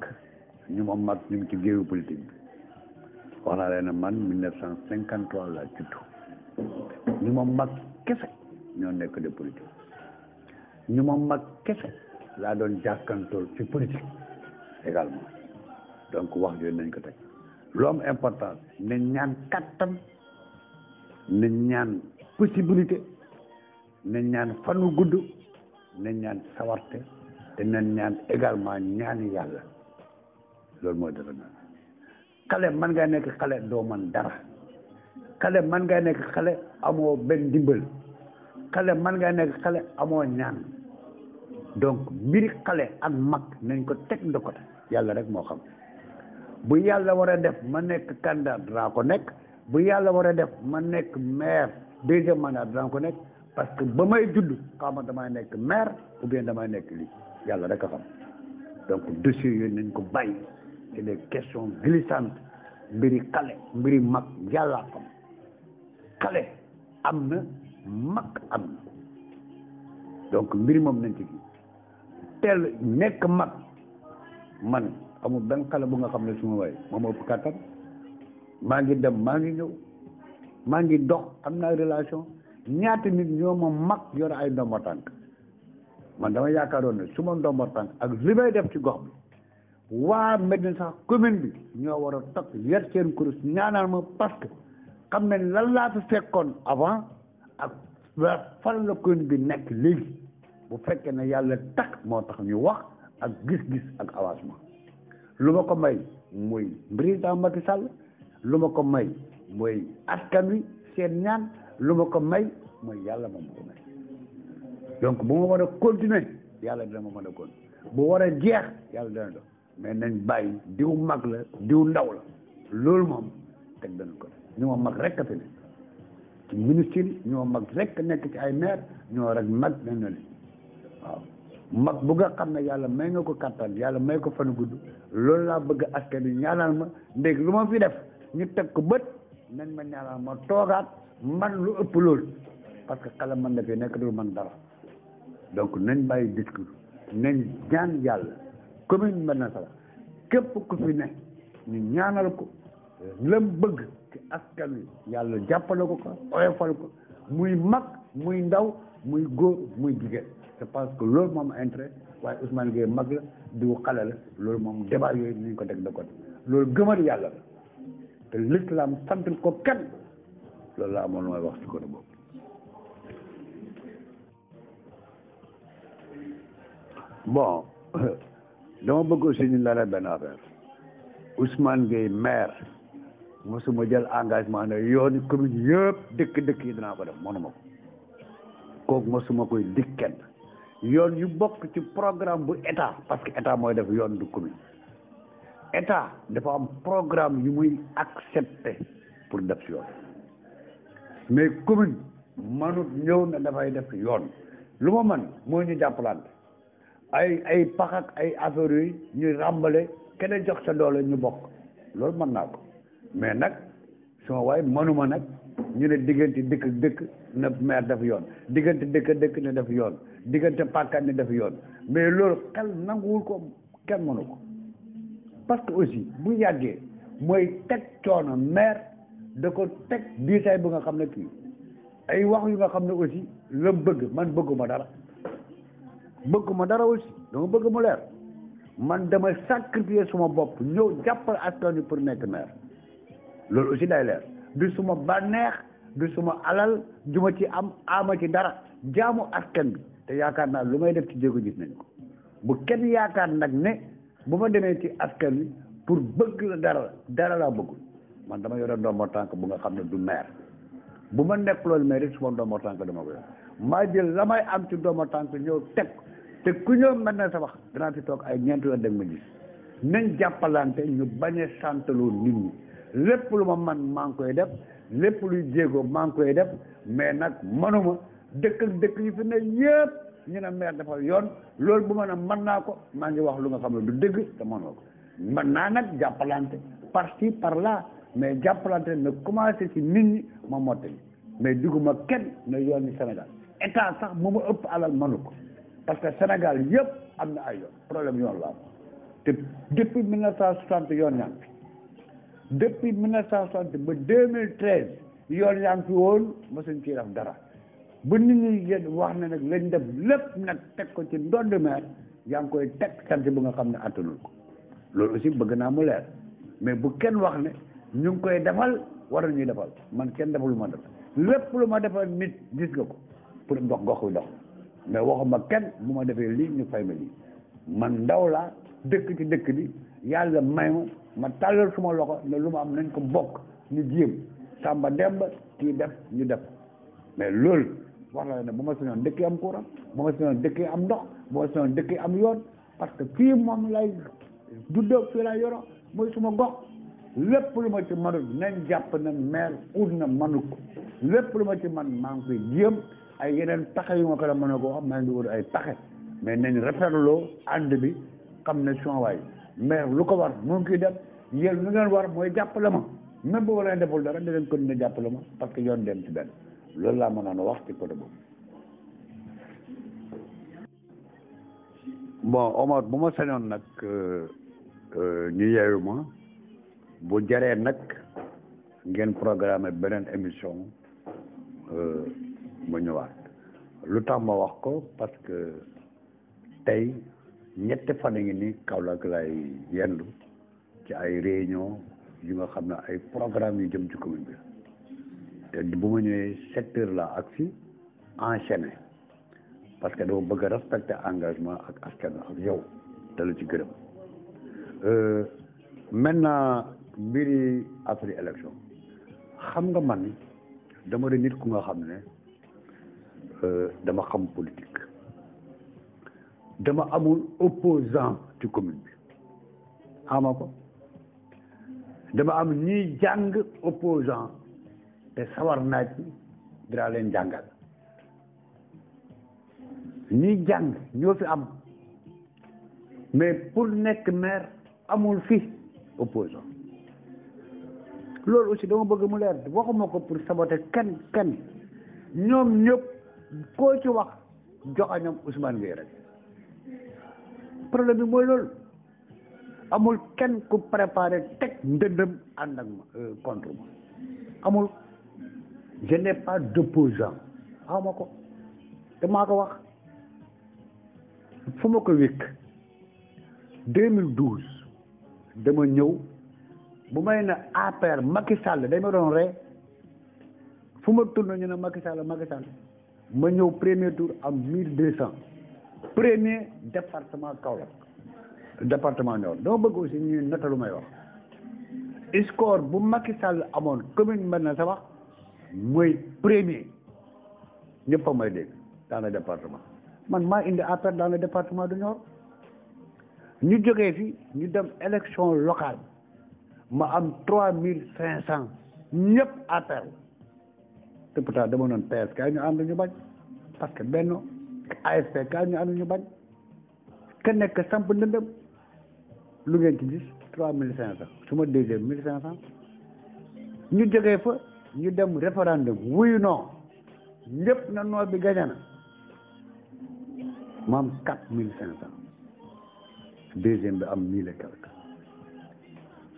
ñu ma mag ñu ngi ci géewu politique bi wax naa leen ne man 1953 laa juddu ñu ma mag kese ñoo nekk de politique ñu ma mag kese laa doon jàkkantool ci politique également donc wax yooyu nañ ko teg lu am importance nañ ñaan kattan nañ ñaan possibilité nañ ñaan fanu gudd nañ ñaan sawarte te nañ ñaan également ñaani yàlla loolu mooy dara na xale man ngay nekk xale doo man dara xale man ngay nekk xale amoo benn dimbal xale man ngay nekk xale amoo ñaan donc mbiri xale ak mag nañ ko teg de côté yàlla rek moo xam bu yàlla war a def ma nekk candidat dinaa ko nekk bu yàlla war a def ma nekk maire deuxième mandat dinaa ko nekk parce que ba may judd xaw ma damay nekk maire ou bien damay nekk lii yàlla rek a xam donc dossier yooyu nañ ko bàyyi c'est des questions glissantes mbiri xale mbiri mag yàlla xam xale am na mag am na donc mbiri moom nañ ci gi teel nekk mag man amul benn xale bu nga xam ne suma waay moom ëpp kàttan maa ngi dem maa ngi ñëw maa ngi dox am naa relation ñaata nit ñoo ma mag yor ay ndombo tànk man dama yaakaaroon ne su ma ndombo tànk ak li may def ci gox bi waa Médina sax commune bi ñoo war a toog yer seen kurus ñaanal ma parce que xam ne lan laa fi fekkoon avant ak fan la commune bi nekk léegi bu fekkee ne yàlla takk moo tax ñu wax ak gis-gis ak avancement lu ma ko may mooy président Macky Sall lu ma ko may mooy askan wi seen ñaan lu ma ko may mooy yàlla moom ko may donc bu ma war a continuer yàlla dina ma mën a continuer bu war a jeex yàlla dina dox mais nañ bàyyi diw mag la diw ndaw la loolu moom teg dana ko ñu ma mag rek a fi ne ci ministre yi ñoo mag rek nekk ci ay maire ñoo rek mag nañ na li waaw mag bu nga xam ne yàlla may nga ko kattan yàlla may ko fan gudd loolu laa bëgg askan wi ñaanal ma ndéeg lu ma fi def ñu teg ko bët nañ ma ñaanal ma toogaat man lu ëpp loolu parce que xale man na fi nekk du man dara donc nañ bàyyi discours nañ ñaan yàlla commune Médina Sabakh képp ku fi ne ñu ñaanal ko lam bëgg ci askan wi yàlla jàppale ko oyofal ko muy mag muy ndaw muy góor muy jigéen je pense que loolu moom intérêt waaye Ousmane Gueye mag la diw xale la loolu moom débat yooyu nañ ko teg de côté loolu gëmal yàlla la te l'islam santul ko kenn loolu la amoon mooy wax ci côté boobu bon dama bëgg aussi ñu la benn affaire Ousmane Gueye maire mosuma jël engagement ne yooni commune yëpp dëkk yi dinaa ko def mënuma ko kooku mosuma koy dig kenn yoon yu bokk ci programme bu état parce que état mooy def yoon du commune état dafa am programme yu muy accepté pour def si yoon mais commune manut ñëw na dafay def yoon lu ma man mooy ñu jàppalante ay pax ak ay affaires yooyu ñuy ràmbale keneen jox sa doole ñu bokk loolu mën naa ko mais nag suma waaye mënuma nag ñu ne diggante dëkk dëkk na maire def yoon diggante dëkk na def yoon diggante pàkkat ne def yoon mais loolu xel nanguwul ko kenn mënu ko parce que aussi bu yàggee mooy teg coono maire da ko teg diisaay bu nga xam ne kii ay wax yu nga xam ne aussi la bëgg man bëgguma dara aussi dama bëgg mu leer man dama sacrifier suma bopp ñëw jàppal askan wi pour nekk maire loolu aussi day leer du suma bànneex du suma alal juma ci am ama ci dara jaamu askan bi te yaakaar naa lu may def ci jéego gis nañ ko bu kenn yaakaar nag ne bu ma demee ci askan wi pour bëgg la dara laa bëggul man dama yore ndombo tànk bu nga xam ne du maire bu ma nekk loolu maire suma ndombo tànk dama ko yor maa jël la may am ci ndombo tànk ñëw teg te ku ñëw Médina Sabakh danaa fi toog ay ñeenti yoon dem ma gis nañ jàppalante ñu bañ a santaloo nit ñi lépp lu ma man maa ngi koy def lépp luy jéego maa ngi koy def mais nag manuma dëkk ak dëkk yi fi ne yëpp ñu ne maire dafa yoon loolu bu ma ne mën naa ko maa ngi wax lu nga xam ne du dëgg te mënoo ko mën naa nag jàppalante par ci par là mais jàppalante na commencé ci nit ñi ma mottali mais dugguma kenn ne yoon ni Sénégal état sax mu ma ëpp alal mënu ko parce que Sénégal yëpp am na ay yoon problème yoon la am te depuis 1960 yoon yaa ngi fi depuis 1960 ba 2013 yoon yaa ngi fi woon mosuñ ciy def dara bu nit ñi wax ne nag lañ def lépp nag teg ko ci ndodd maire yaa ngi koy teg sant bu nga xam ne attanul ko loolu aussi bëgg naa mu leer mais bu kenn wax ne ñu ngi koy defal war ñuy defal man kenn defal lu ma def lépp lu ma defal nit gis nga ko pour dox gox wi dox mais waxuma kenn bu ma defee lii ñu fay ma lii man ndaw laa dëkk ci dëkk bi yàlla may ma tàllal suma loxo ne lu ma am nañ ko bokk ñu jéem sàmba demba kii def ñu def mais loolu wax la ne bu ma sañoon dëkk yi am courant bu ma sañoon dëkk yi am ndox bu ma sañoon dëkk yi am yoon parce que fii moom lay juddoo fii lay yoro mooy suma gox lépp lu ma ci mënul nañ jàpp ne maire ut na mënu ko lépp lu ma ci man maa ngi koy jéem ay yeneen taxe yu ma ko la mën a ko wax maa ngi wut ay taxe mais nañ rafetloo ànd bi xam ne son waay maire lu ko war mu ngi koy def yéen lu ngeen war mooy jàppale ma même bu ma leen deful dara da leen continuer jàppale ma parce que yoon dem ci benn loolu laa mënoon a wax ci côté boobu. bon Omar bu ma sañoon nag ñu yeewu ma bu jaree nag ngeen programme beneen émission ma ñëwaat lu tax ma wax ko parce que tey ñetti fan a ngi ni Kaolack lay yendu ci ay réunion yu nga xam ne ay programme yu jëm ci commune bi te bu ma ñëwee 7 heures la ak si enchaîné parce que dama bëgg a respecter engagement ak askan ak yow te la ci gërëm maintenant mbiri affaire élection xam nga man dama de nit ku nga xam ne dama xam politique dama amul opposant ci commune bi ama ko dama am ñiy jàng opposant te sawar naa ci dinaa leen jàngal ñiy jàng ñoo fi am mais pour nekk maire amul fi opposant loolu aussi dama bëgg mu leer waxuma ko pour saboter kenn ñoom ñëpp koo ci wax joxañam Ousmane Gueye rek problème bi mooy loolu amul kenn ku préparé teg ndëndëm ànd ak ma contre ma amul je n'ai pas d'opposant awma ko te maa ko wax fu ma ko wékk 2012 dama ñëw bu may ne APR Macky Sall dañ ma doon ree fu ma tourné ñu ne Macky Sall ma ñëw premier tour am 1200 premier département Kaolack département Nioro dama bëgg aussi ñu nota lu may wax score bu Macky Sall amoon commune mel na sa wax mooy premier ñëpp a may dégg dans le département man maa indi APR dans le département de Nioro ñu jógee fi ñu dem élection locale ma am 3500 ñëpp APR te pourtant dama noon PS kaay ñu ànd ñu bañ parce que benn AFP kaay ñu ànd ñu bañ ka nekk samp ndëndëm lu ngeen ci gis 3500 su ma deuxième 1500 ñu jógee fa ñu dem référendum wuyu non ñëpp na noo bi gañe na ma am 4500 deuxième bi am 1000 et quelque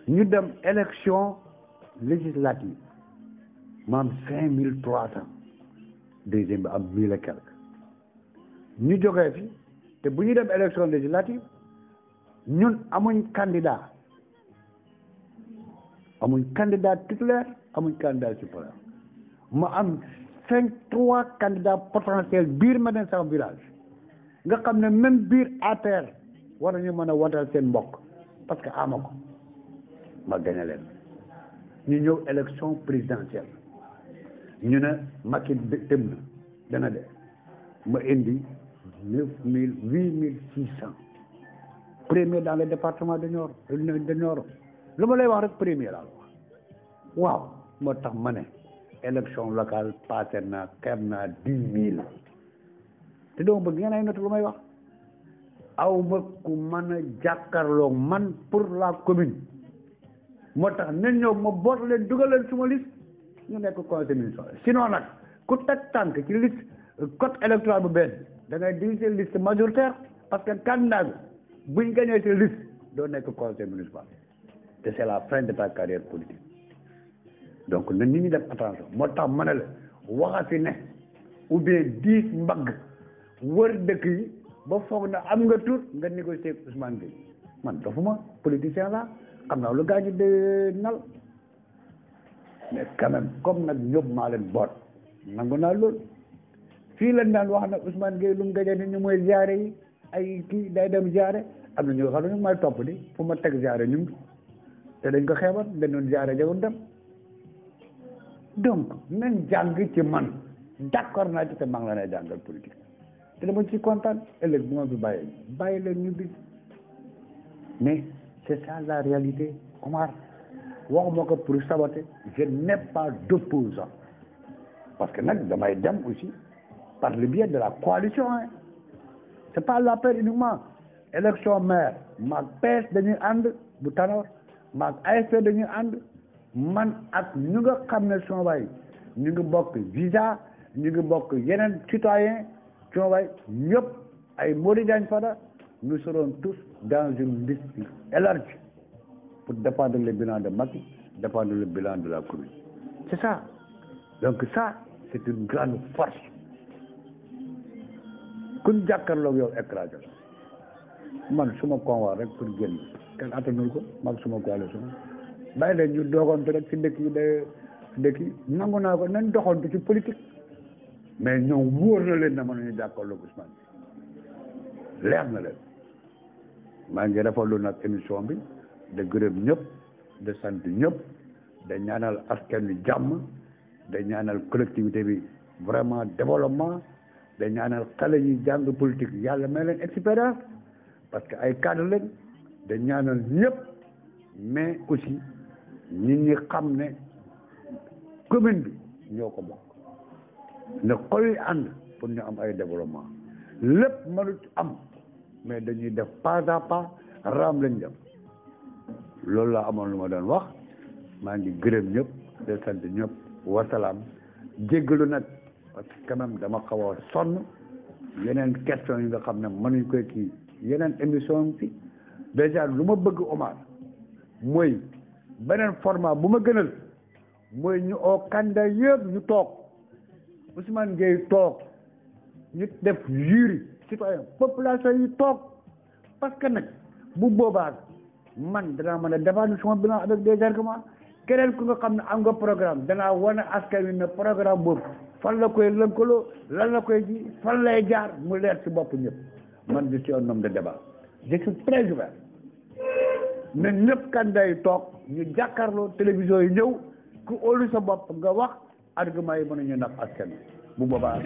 ñu dem élection législative ma am 5300 deuxième bi am 1000 et quelque ñu jógee fi te bu ñu dem élection législative ñun amuñ candidat titulaire amuñ candidat suppléant ma am 3 candidats potentiels biir ma den sax village nga xam ne même biir APR war nañu mën a wotal seen mbokk parce que ama ko ma gañe leen ñu ñëw élection présidentielle ñu ne Macky dem na dana de ma indi 8600 premier dans le département de Nioro lu ma lay wax rek premier laa wax waaw moo tax ma ne élection locale passé naa xeeb naa 10 000 te dama bëgg ngeen ay notu lu may wax aw ma ku mën a jàkkaarloo man pour la commune moo tax nañ ñëw ma boot leen dugal leen suma liste ñu nekk conseil municipal sinon nag ku teg tànk ci liste code électoral bu bees da ngay diviser liste majoritaire parce que candidat bi buñ gañee ci liste doo nekk conseil municipal te c'est la fin de ta carrière politique donc na nit ñi def attention moo tax ma ne la waxati ne ou bien 10 mbagg wër dëkk yi ba foog na am nga tur nga négocier ak Ousmane Gueye man dofuma politicien la xam naa lu gaañu de nal mais quand même comme nag ñëpp maa leen boot nangu naa loolu fii lañ daan wax nag Ousmane Gueye lu mu gañe nit ñi mooy ziare yi ay kii day dem ziare am na ñoo xam ne ñu may topp di fu ma teg ziare ñu te dañ ko xeeban dañ doon ziare jagoon dem donc nañ jàng ci man d'accord naa ci te maa ngi la nay jàngal politique te dama ci kontaan ëllëg bu ma fi bàyyi leen ñu bi mais c'est ça la réalité Omar waxuma ko pour saboter je n'ai pas d'opposant parce que nag damay dem aussi par le biais de la coalition hein c'est pas l'APR uniquement élection maire maag PS dañuy ànd bu Tanor maag AFP dañuy ànd man ak ñu nga xam ne suma waay ñu ngi bokk visa ñu ngi bokk yeneen citoyen suma waay ñëpp ay Mody Diagne Fada nous serons tous dans une liste élargie pour défendre le bilan de Macky, défendre le bilan de la commune. C'est ça. Donc ça, c'est une grande force kuñ jàkkaarloog yow écrasé la man suma convoi rek pour génn kenn attanul ko mag suma coalition bàyyi leen ñu doogante rek ci dëkk yi nangu naa ko nañ doxantu ci politique mais ñoom wóor na leen na mënuñu jàkkaarloog Ousmane leer na leen maa ngi rafetlu nag émission bi de gërëm ñëpp de sant ñëpp de ñaanal askan wi jàmm de ñaanal collectivité bi vraiment développement de ñaanal xale yi jàng politique yàlla may leen expérience parce que ay cadre lañ de ñaanal ñëpp mais aussi nit ñi xam ne commune bi ñoo ko bokk ne xol yi ànd pour ñu am ay développement lépp mënut am mais dañuy def pas à pas raam lañ def loolu laa amoon lu ma doon wax maa ngi gërëm ñëpp de sant ñëpp wasalaam jéggalu nag parce que quand même dama xaw a sonn yeneen question yi nga xam ne mënuñ koy kii yeneen émission fi déjà lu ma bëgg Omar mooy beneen format bu ma gënal mooy ñu oo candidat yëpp ñu toog Ousmane Gueye toog ñu def jury citoyen population yi toog parce que nag bu boobaa man danaa mën a défendre sama bilan avec des arguments keneen ku nga xam ne am nga programme danaa wane askan wi ne programme boobu fan la koy lëkkaloo lan la koy ji fan lay jaar mu leer ci bopp ñëpp man je suis un homme de débat je suis très ouvert ne ñëpp candidat yi toog ñu jàkkaarloo télévision yi ñëw ku óolu sa bopp nga wax argument yi mën nañu nax askan wi bu boobaa